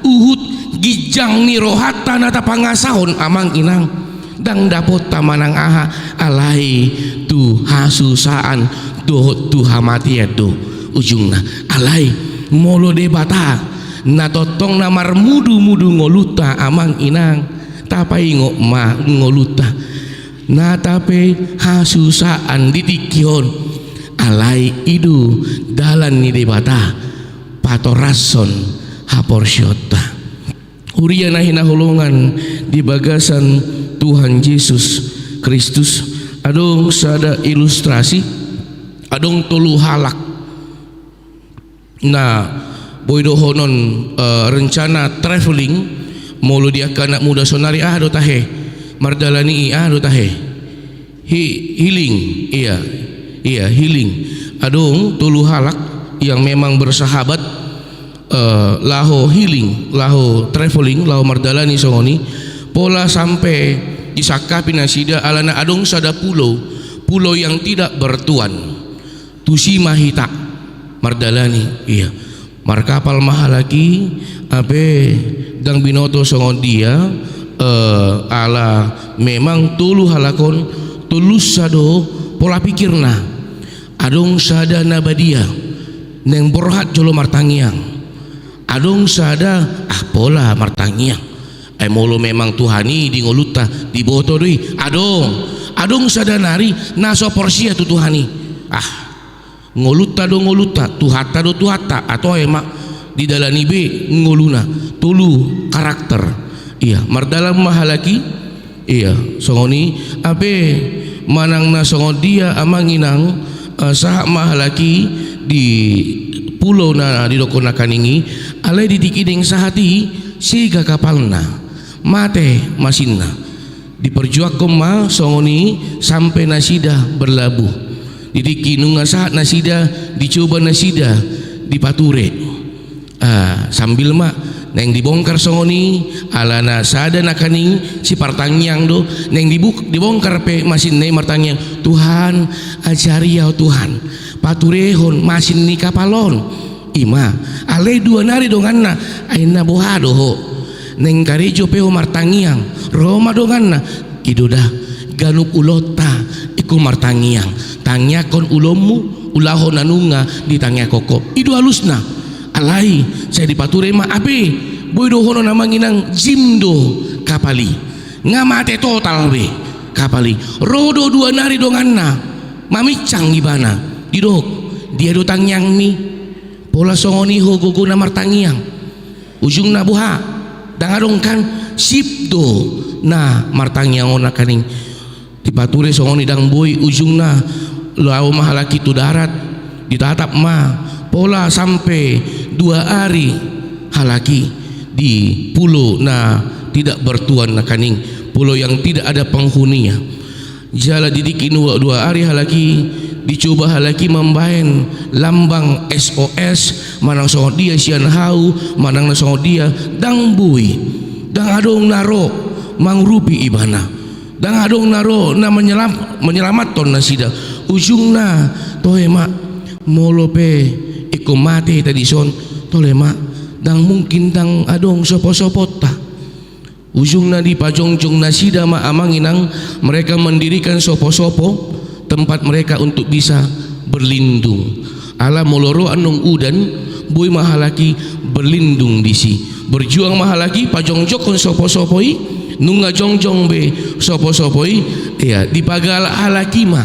huhut ginjang ni rohanta na tapangasahon amang inang. Ndang dapotta manang aha, alai tu hasusaan dohot tu hamatean do ujungna. Alai molo Debata na tongtong na marmudu-mudu ngolunta amang inang, tapaingot ma ngolunta. Nata pe hasusaan di tingki on, alai i do dalan ni Debata patorashon haporseaonta. Huria na hinaholongan di bagasan Tuhan Jesus Kristus, adong sada ilustrasi, adong tolu halak na boi dohonon, eh, rencana traveling, molo di angka anak muda sonari aha do tahe, mardalani i aha do tahe, hi-, healing, iya, iya, healing. Adong tolu halak yang memang bersahabat, eh, laho healing, laho traveling, laho mardalani songon i, pola sampe disangkapi nasida alana adong sada pulo, pulo yang tidak bertuan. Tusi ma hita mardalani, iya. Markapal ma halak i, hape ndang binoto songon dia, eh, ala memang tolu halak on, tolusa do pola pikirna. Adong sada na badia, naeng borhat jolo martangiang. Adong sada, ah, pola martangiang. Ai molo memang Tuhan i di ngolunta, diboto do i. Adong, adong sada nari na so porsea tu Tuhan i. Ah, ngolunta do ngolunta, Tuhanta do Tuhanta, atau ema di dalan i be ngoluna. Tolu karakter. Iya, mardalan ma halak i. Iya, songon i, hape manang na songon dia amang inang, eh, sahat ma halak i di pulo na didok nangkaning i, alai di tingki naeng sahat i, sega kapalna, mate masinna. Diperjuangkon ma songon i sampe nasida berlabuh. Di tingki nunga sahat nasida, dicoba nasida, dipature. Ah, sambil ma, naeng dibongkar songon i, alana sada nangkaning sipartangiang do, naeng dibuk-, dibongkar pe masinna i martangiang, "Tuhan, ajari ahu Tuhan, paturehon masin ni kapal on." Ima, alai dua nari donganna, ai na boha do ho. Naeng karejo pe ho martangiang, ro ma donganna, i do da, ganup ulaonta, ingkon martangiang, tangiangkon ulaonmu, ulaon na nunga ditangiangkon ho. I do alusna. Alai, sai dipature ma, hape, boi dohonon amang inang, jim do kapal i. Nga mate total be kapal i. Ro do dua nari donganna, maminsang ibana. Didok, dia do tangiangmi? Pola songon i ho gogona martangiang. Ujungna boha? Ndang adong kan, sip do na martangiang on nangkaning. Dipature songon i ndang boi, ujungna laho ma halak i tu darat, ditatap ma, pola sampe dua ari halak i di pulo na tidak bertuan nangkaning, pulo yang tidak ada penghuninya. Jala di tingki dua, dua ari halak i, dicoba halak i mambaen lambang S O S, manang songon dia sian hau, manang na songon dia, ndang boi, ndang adong na ro mangurupi ibana. Ndang adong na ro na menyelam-, menyelamathon nasida. Ujungna, toe ma, molo pe ingkon mate hita dison, tole ma, ndang mungkin ndang adong sopo-soponta. Ujungna dipajongjong nasida ma amang inang, mereka mendirikan sopo-sopo, tempat mereka untuk bisa berlindung. Ala molo ro annon udan, boi ma halak i berlindung disi. Berjuang ma halak i, pajongjongkon sopo-sopo i, nunga jongjong be sopo-sopo i, iya, dipagalak halak i ma.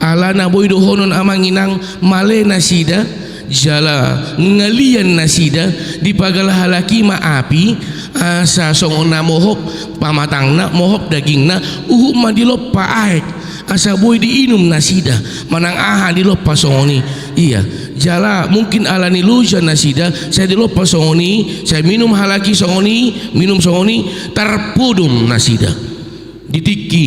Alana boi dohonon amang inang, male nasida, jala ngalian nasida, dipagalak halak i ma api, Asa songon na mohop pamatangna, mohop dagingna, huhut ma dilompa aek, asa boi diinum nasida, manang aha dilompa songon i. Ia, jala mungkin ala ni loja nasida, sai dilompa songon i, sai minum halak i songon i, minum songon i, tarpodom nasida. Di tingki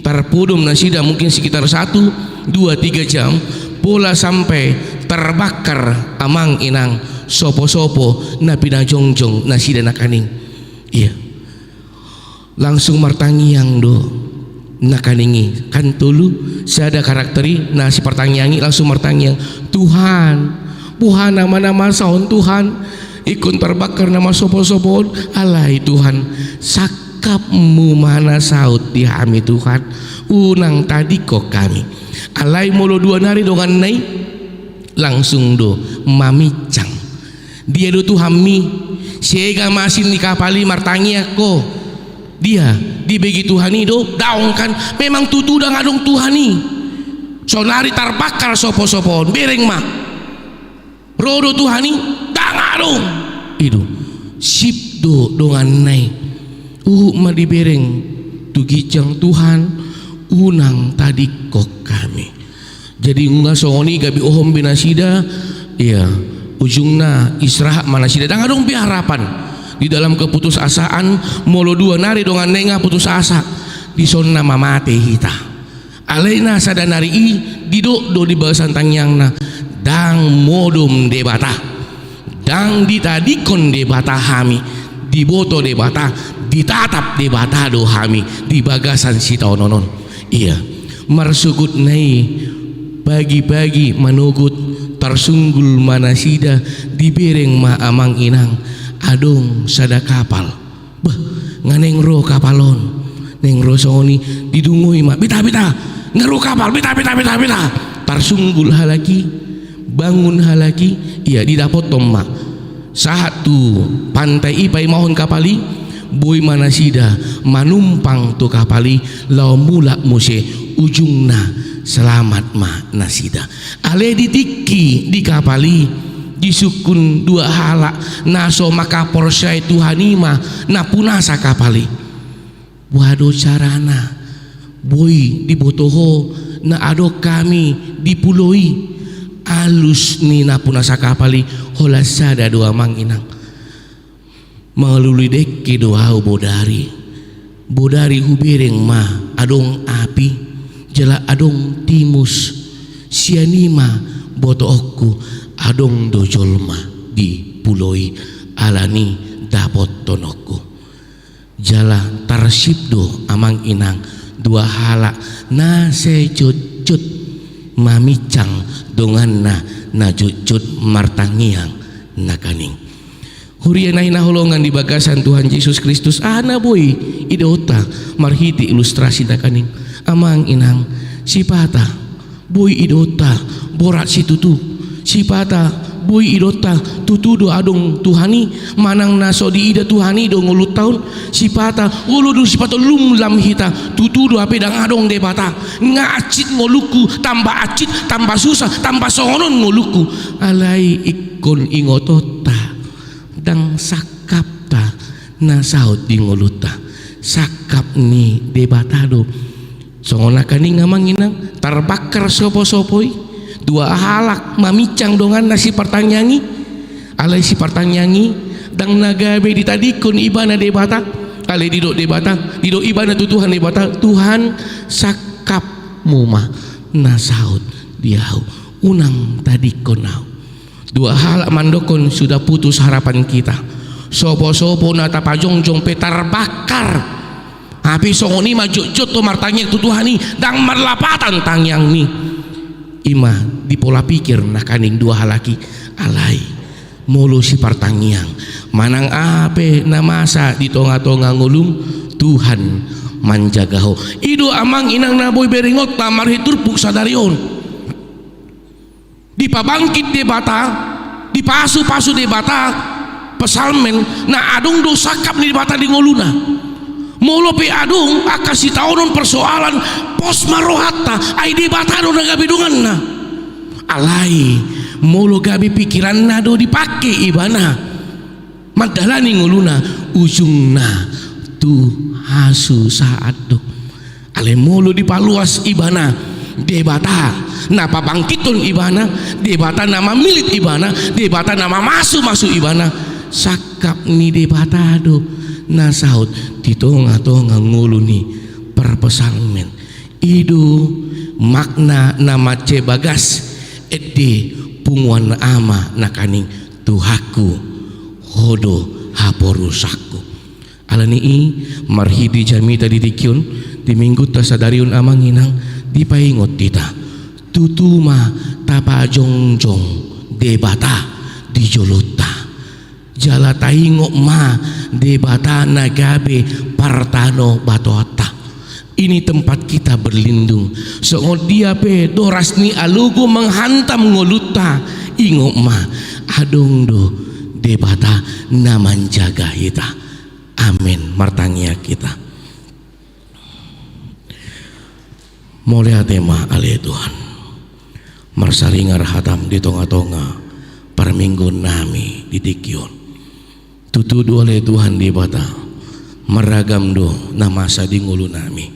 tarpodom nasida mungkin sekitar satu, dua, tiga jam, pola sampe tarbakar amang inang sopo-sopo na pinajongjong nasida nangkaning. Ia. Langsung martangiang do nangkaning i. Kan tolu, sada karakter i, na sipartangiang i langsung martangiang. Tuhan, boha nama na masa on Tuhan? Ingkon tarbakar nama sopo-sopo on, alai Tuhan, sangkapmu ma na saut di hami Tuhan, unang tadingkon hami. Alai molo dua nari donganna i, langsung do mamincang. Dia do Tuhanmi? Sega masin ni kapal i martangiang ho. Dia, dibege Tuhan i do? Daong kan, memang tutu ndang adong Tuhan i. Saonari tarbakar sopo-sopo on, bereng ma. Ro do Tuhan i? Ndang adong. I do, sip do donganna i. Huhut ma dibereng tu ginjang, Tuhan, unang tadingkon hami. Jadi nunga songon i gabe hohom be nasida, ia, ujungna istirahat ma nasida. Ndang adong be harapan. Di dalam keputusasaan, molo dua nari donganna i nga putus asa, dison na mamate hita. Alai na sada nari i didok do di bagasan tangiangna, ndang modom Debata. Ndang ditadingkon Debata hami, diboto Debata, ditatap Debata do hami di bagasan sitaonon on. Ia, marsogotna i pagi-pagi manogot, tarsunggul ma nasida, dibereng ma amang inang, adong sada kapal. Bah, nga naeng ro kapal on. Naeng ro songon i, didungoi ma, beta, beta, nga ro kapal, beta, beta, beta, beta. Tarsunggul halak i, bangun halak i, ia, didapothon ma. Sahat tu pantai i paimahon kapal i, boi ma nasida manumpang tu kapal i, laho mulak muse, ujungna selamat ma nasida. Alai di tingki di kapal i, disungkun dua halak na so mangkaporseai Tuhan i ma na punasa kapal i. Boha do carana boi diboto ho na adong hami di pulo i? Alus ni na punasa kapal i holan sada do amang inang. Mangalului dengke do ahu bodari. Bodari hubereng ma adong api, jala adong timus. Sian i ma botoonku adong do jolma di pulo i, alani dapothononku. Jala tarsip do amang inang dua halak na sai jotjot mamincang donganna na jotjot martangiang nangkaning. Huria na hinaholongan di bagasan Tuhan Jesus Kristus, aha na boi idaonta marhite ilustrasi nangkaning? Amang inang, sipata boi idaonta borat situtu. Sipata boi idaonta tutu do adong Tuhan i, manang na so diida Tuhan i do ngolunta on. Sipata olo do sipata lumlam hita, tutu do hape ndang adong Debata. Nga hansit ngolungku, tamba hansit, tamba susah, tamba songon on ngolungku. Alai ingkon ingotonta, ndang sangkapta na saut di ngolunta, sangkap ni Debata do. Songon nangkaning amang inang, tarbakar sopo-sopo i, dua halak mamincang donganna sipartangiang i. Alai sipartangiang i ndang na gabe ditadingkon ibana Debata. Alai didok Debata, didok ibana tu Tuhan Debata, Tuhan, sangkapmu ma na saut di ahu, unang tadingkon ahu. Dua halak mandokkon sudah putus harapan kita. Sopo-sopo na tapajongjong pe tarbakar. Hape songon i ma jotjot ho martangiang tu Tuhan i, ndang marlapatan tangiangmi. I ma di pola pikir nangkaning dua halak i. Alai molo sipartangiang, manang aha pe na masa di tonga-tonga ngolum, Tuhan manjaga ho. I do amang inang na boi berengonta marhite turpuk sadari on. Dipabangkit Debata, dipasupasu Debata, psalmen na adong do sangkap ni Debata di ngoluna. Molo pe adong angka sitaonon persoalan, pos ma rohanta, ai Debata do na gabe donganna. Alai molo gabe pikiranna do dipake ibana mandalani ngoluna, ujungna tu hasusaan do. Alai molo dipaluas ibana, Debata na pabangkithon ibana, Debata na mamillit ibana, Debata na mamasumasu ibana, sangkap ni Debata do na saut di tongatonga ngolu ni parpsalmen. I do makna na mansai bagas ende punguan ama nangkaning, Tuhanku, Ho do haporusanku. Alani i, marhite jamita di tingki on, di minggunta sadari on amang inang, dipaingot hita, tutu ma tapajongjong Debata di jolonta. Jala taingot ma Debata na gabe partanobatoanta. Ini tempat kita berlindung. Songon dia pe doras ni alogo manghantam ngolunta, ingot ma, adong do Debata na manjaga hita. Amen. Martangiang hita. Mauliate ma ale Tuhan, marsaringar hatam di tongatonga parmingguon nami di tingki on. Tutu do ale Tuhan Debata, marragam do na masa di ngolunami,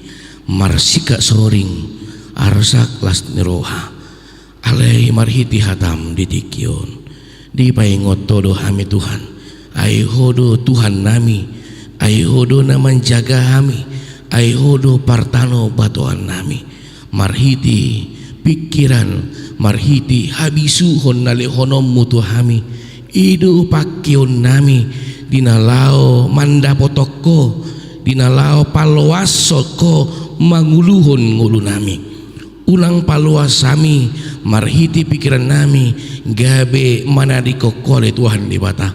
marsingkat soring, arsak las ni roha. Alai marhite hatam di tingki on, dipaingot Ho do hami Tuhan. Ai Ho do Tuhannami, ai Ho do na manjaga hami, ai Ho do partanobatoannami. Marhite pingkiran, marhite habisuhon na lehononmu tu hami, i do pangkeonnami di na laho mandapothon Ho, di na laho paloashon Ho manguluhon ngolunami. Unang paloas hami marhite pingkirannami gabe manadingkon Ho ale Tuhan Debata.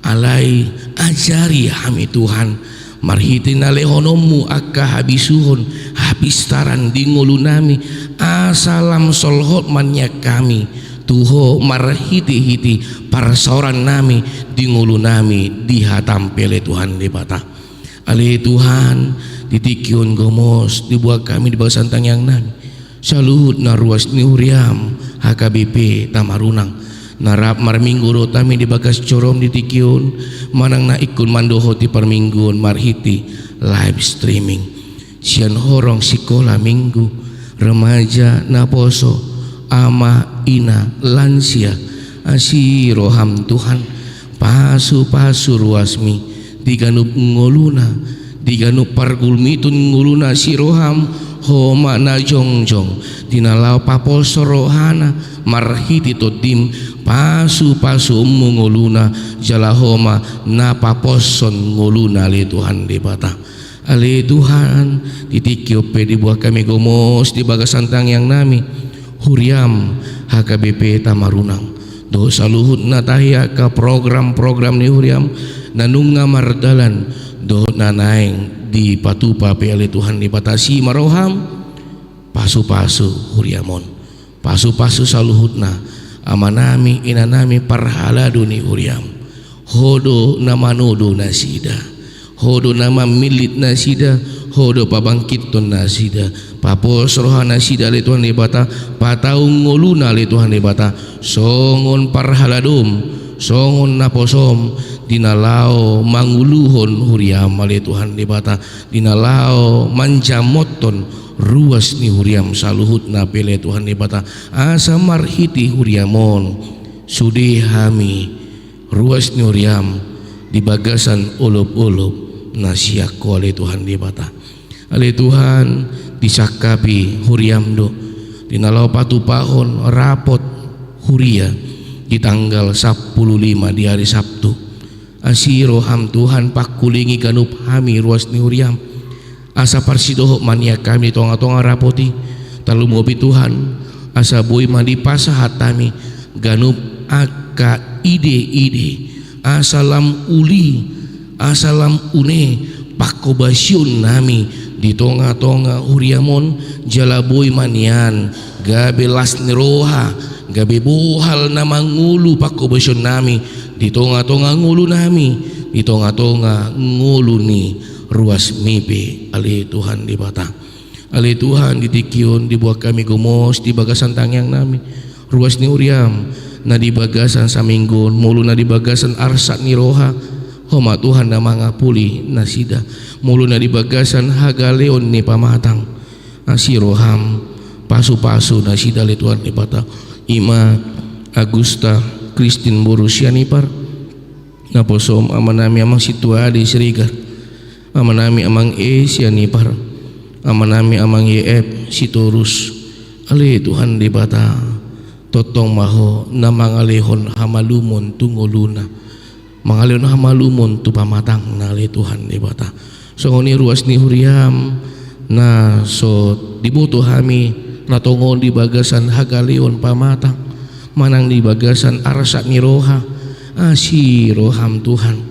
Alai ajari hami Tuhan, marhite na lehononmu angka habisuhon, hapistaran di ngolunami, asa lam solhot ma nian hami tu Ho marhitehite parsaorannami di ngolunami di hatam pe ale Tuhan Debata. Ale Tuhan, di tingki on gomos dibuat hami di bagasan tangiangnami saluhutna ruas ni huriam H K B P Tamarunang, na rap marminggu dohot hami di bagas joroM di tingki on, manang na ingkon mandohoti parmingguon marhite live streaming. Sian horong sikola minggu, remaja, naposo, ama, ina, lansia, asi rohaM Tuhan, pasupasu ruasMi di ganup ngoluna, di ganup pargulmiton ngoluna asi rohaM. Ho ma na jongjong di na laho paposo rohana marhite TondiM, pasupasu ummu ngoluna, jala Ho ma na paposhon ngoluna ale Tuhan Debata. Ale Tuhan, di tingki on pe dibuat hami gomos di bagasan tangiangnami huriaM H K B P Tamarunang, dohot saluhutna tahi angka program-program ni huriaM na nunga mardalan dohot na naeng dipatupa pe ale Tuhan Debata. Asi ma rohaM, pasupasu huriaM on. Pasupasu saluhutna amanami, inanami, parhalado ni huriaM. Ho do na manodo nasida, Ho do na mamillit nasida, Ho do pabangkithon nasida. Papos roha nasida ale Tuhan Debata, patau ngoluna ale Tuhan Debata, songon parhaladoM, songon naposoM, di na laho manguluhon huriaM ale Tuhan Debata, di na laho manjamothon ruas ni huriaM saluhutna pe ale Tuhan Debata, asa marhite huriaM on sude hami ruas ni huriaM di bagasan olopolop na sian Ho ale Tuhan Debata. Ale Tuhan, disangkapi huriaM do di na laho patupahon rapot huria di tanggal sampulu lima di ari Sabtu. Asi rohaM Tuhan, pangkulingi ganup hami ruas ni huriaM, asa parsidohot ma nian hami di tongatonga rapot i. Tarlumobi Tuhan, asa boi ma dipasahat hami ganup angka ideide, asa lam uli, asa lam une pangkobasionnami di tongatonga huriaM on, jala boi ma nian gabe las ni roha, gabe bohal na mangolu pangkobasionnami di tongatonga ngolunami, di tongatonga ngolu ni ruasMi pe ale Tuhan Debata. Ale Tuhan, di tingki on dibuat hami gomos di bagasan tangiangnami ruas ni huriaM na di bagasan saminggu on, molo na di bagasan arsak ni roha, Ho ma Tuhan na mangapuli nasida molo na di bagasan hagaleon ni pamatang. Asi roham pasu-pasu nasida ale Tuhan Debata. I ma Agusta Kristin boru Sianipar, naposom amanami amang Sintua Ade Siregar, amanami amang E Sianipar, amanami amang E F Sitorus. Ale Tuhan Debata, tongtong ma Ho na mangalehon hamalumon tu ngoluna, mangalehon hamalumon tu pamatangna ale Tuhan Debata. Songon i ruas ni huriam na so diboto hami na tongon di bagasan hagaleon pamatang manang di bagasan arsak ni roha, asi roham Tuhan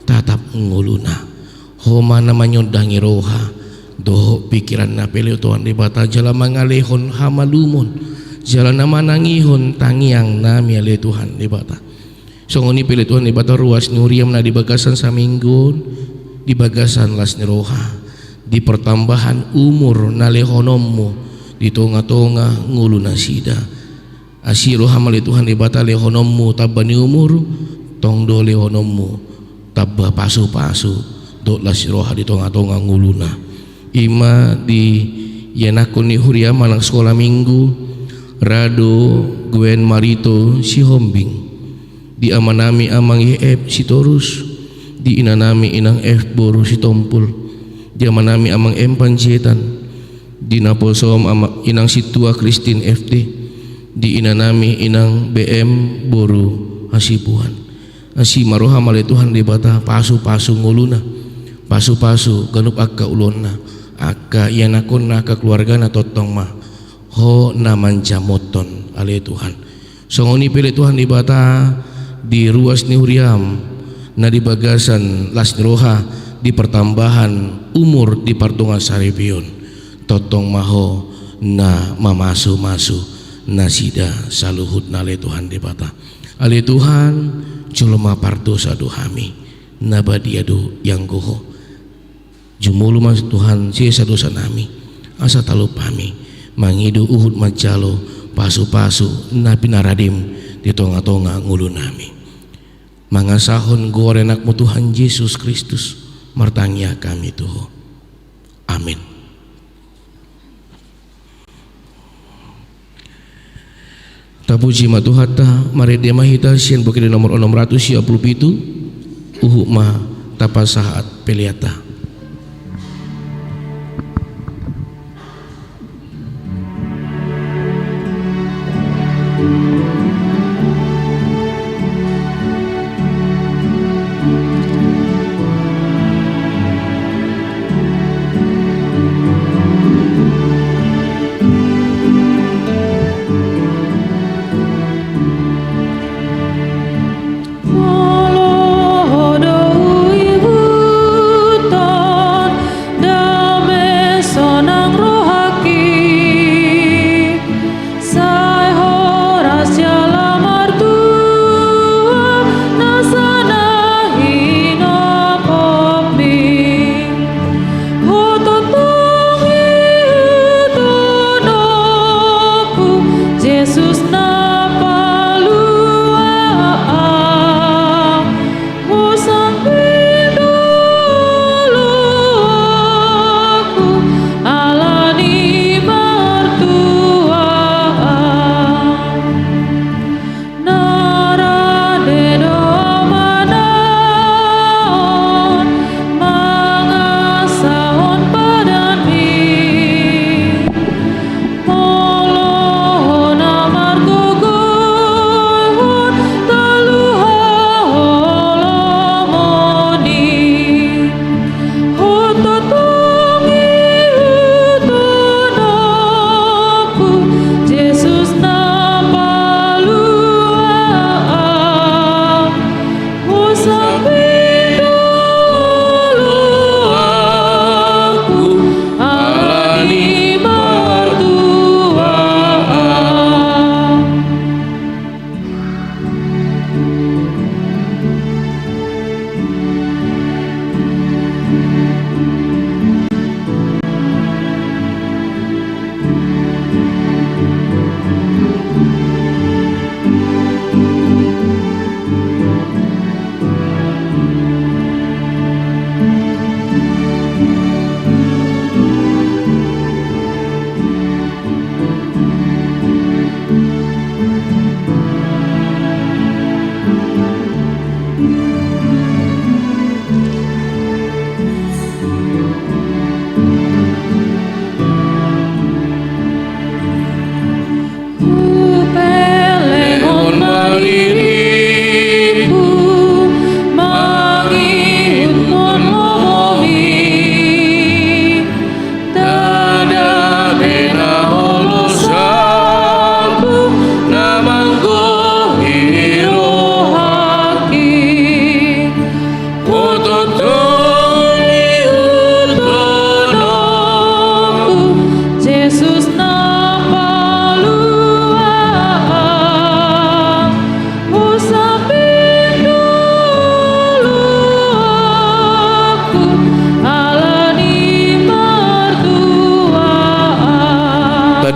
tatap ngoluna. Ho ma na manyondangi roha dohot pikiranna pe ale Tuhan Debata jala mangalehon hamalumon jala na manangihon tangiangnami ale Tuhan Debata. Songon i pe ale Tuhan Debata ruas ni huriam na di bagasan saminggu on, di bagasan las ni roha, di partambahan umur na lehononmu di tonga-tonga ngolu nasida. Asi roham ale Tuhan Debata lehononmu tamba ni umur, tong do lehononmu tamba pasu-pasu dohot las ni roha di tonga-tonga ngoluna. I ma di ianakhon ni huriam anak sikola minggu, Rado Gwen Marito Sihombing, di amanami amang E F Sitorus, di inanami inang F boru Sitompul, di amanami amang M Panjaitan, di naposom ama-, inang Sintua Kristin F D, di inanami inang B M boru Hasibuan. Asi ma roham ale Tuhan Debata pasu-pasu ngoluna, pasu-pasu ganup angka ulaonna, angka ianakhonna, angka keluargana tongtong ma Ho na manjamothon ale Tuhan. Songon i pe ale Tuhan Debata di ruas ni huriam na di bagasan las ni roha di partambahan umur di pardongan saripeon, tongtong ma Ho na mamasu-masu nasida saluhutna ale Tuhan Debata. Ale Tuhan, jolma pardosa do hami, na badia do ianggo Ho. Jumolo ma Tuhan sesa dosanami, asa talup hami mangido huhut manjalo pasu-pasu na pinaradem di tonga-tonga ngolunami. Mangasahon goar ni Anakmu Tuhan Jesus Kristus, martangiang hami tu Ho. Amin. Tapuji ma Tuhanta, marende ma hita sian Buku Ende nomor onom ratus sia pulu pitu, huhut ma tapasahat peleanta.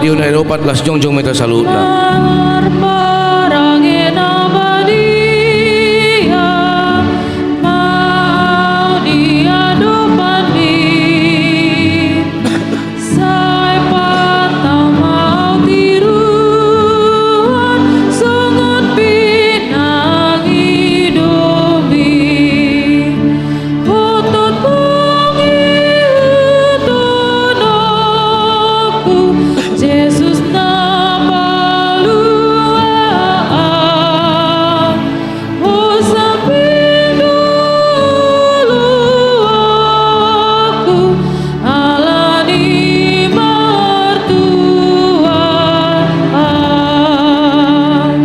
Di undang na opat, las jongjong ma hita saluhutna. Marparange na badia ma ahu di adopanMi. Sai pantang ma ahu tiruan songon pinangidomi. Hot-hot pangihuthononku, Jesus na palua ahu. Ho samping do oloanku, ala ni martua ahu.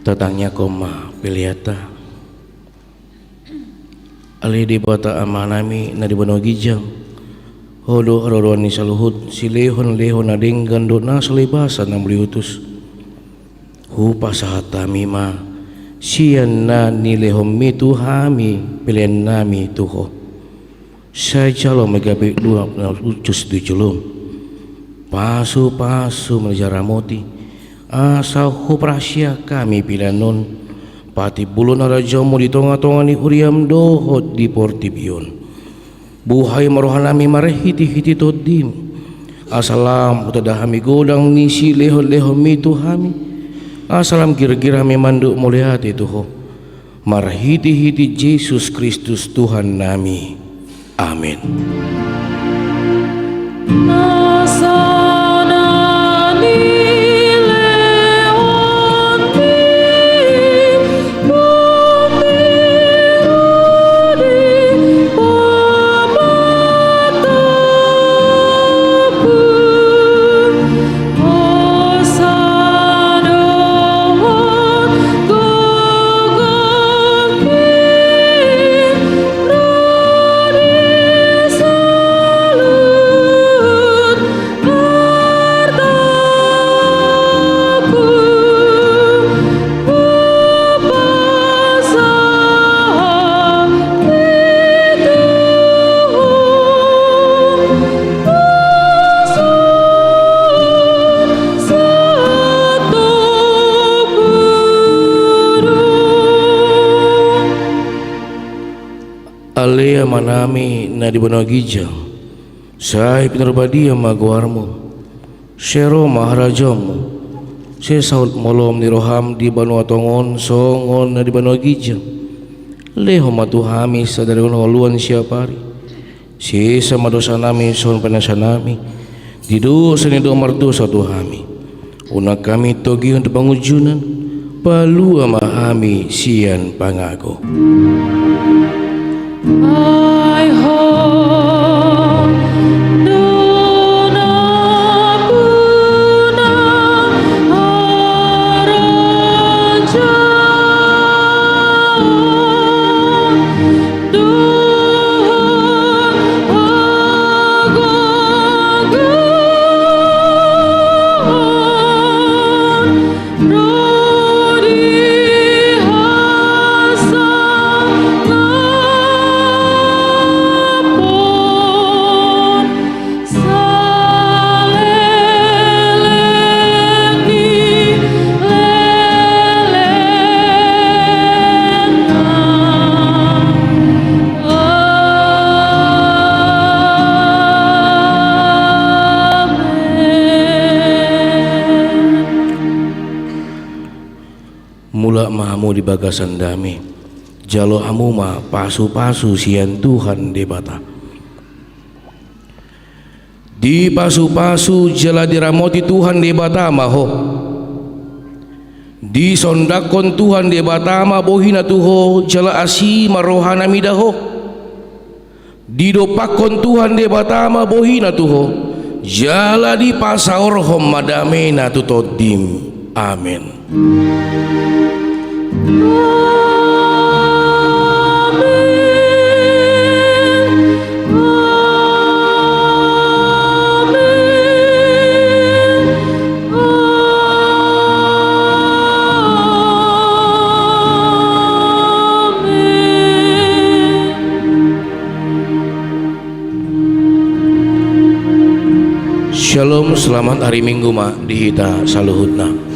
Tatangiangkon ma peleanta. Ale Debata Amanami na di banua ginjang, Ho do haroroan ni saluhut silehon-lehon na denggan dohot na so lebasan na mauliutus. Hupasahat hami ma sian na nilehonMi tu hami peleannami tu Ho. Sai jalo ma gabe dua na ucus tu jolom. Pasu-pasu ma na jaramoti, asa huparsiak hami pelean on patimbulhon harajaonMu di tonga-tonga ni huriaM dohot di portibi on. Buhai ma rohanami marhite-hite TondiM, asa lam hutanda hami godang ni silehon-lehonMi tu hami, asa lam girgir hami mandok mauliate tu Ho. Marhite-hite Jesus Kristus Tuhannami. Amen. Ale Amanami na di banua ginjang, sai pinarbadia ma goarMu. Sai ro ma harajaonMu. Sai saut ma holom ni rohaM di banua tonga on songon na di banua ginjang. Lehon ma tu hami sadari on hangoluan siapari. Sesa ma dosanami songon pinaseanami di dosa ni na mardosa tu hami. Unang hami togihon tu pangunjunan, palua ma hami sian pangago. Ai Ho do nampuna harajaon dohot hagogoon ro di hasangapon saleleng ni lelengna. Amen. Mulak ma hamu di bagasan dame. Jalo hamu ma pasu-pasu sian Tuhan Debata. Dipasupasu jala diramoti Tuhan Debata ma ho. Disondanghon Tuhan Debata ma bohina tu ho jala asi ma rohana mida ho. Didompakhon Tuhan Debata ma bohina tu ho jala dipasaorhon ma damena tu tondim. Amen. Shalom, selamat hari Minggu ma di hita saluhutna.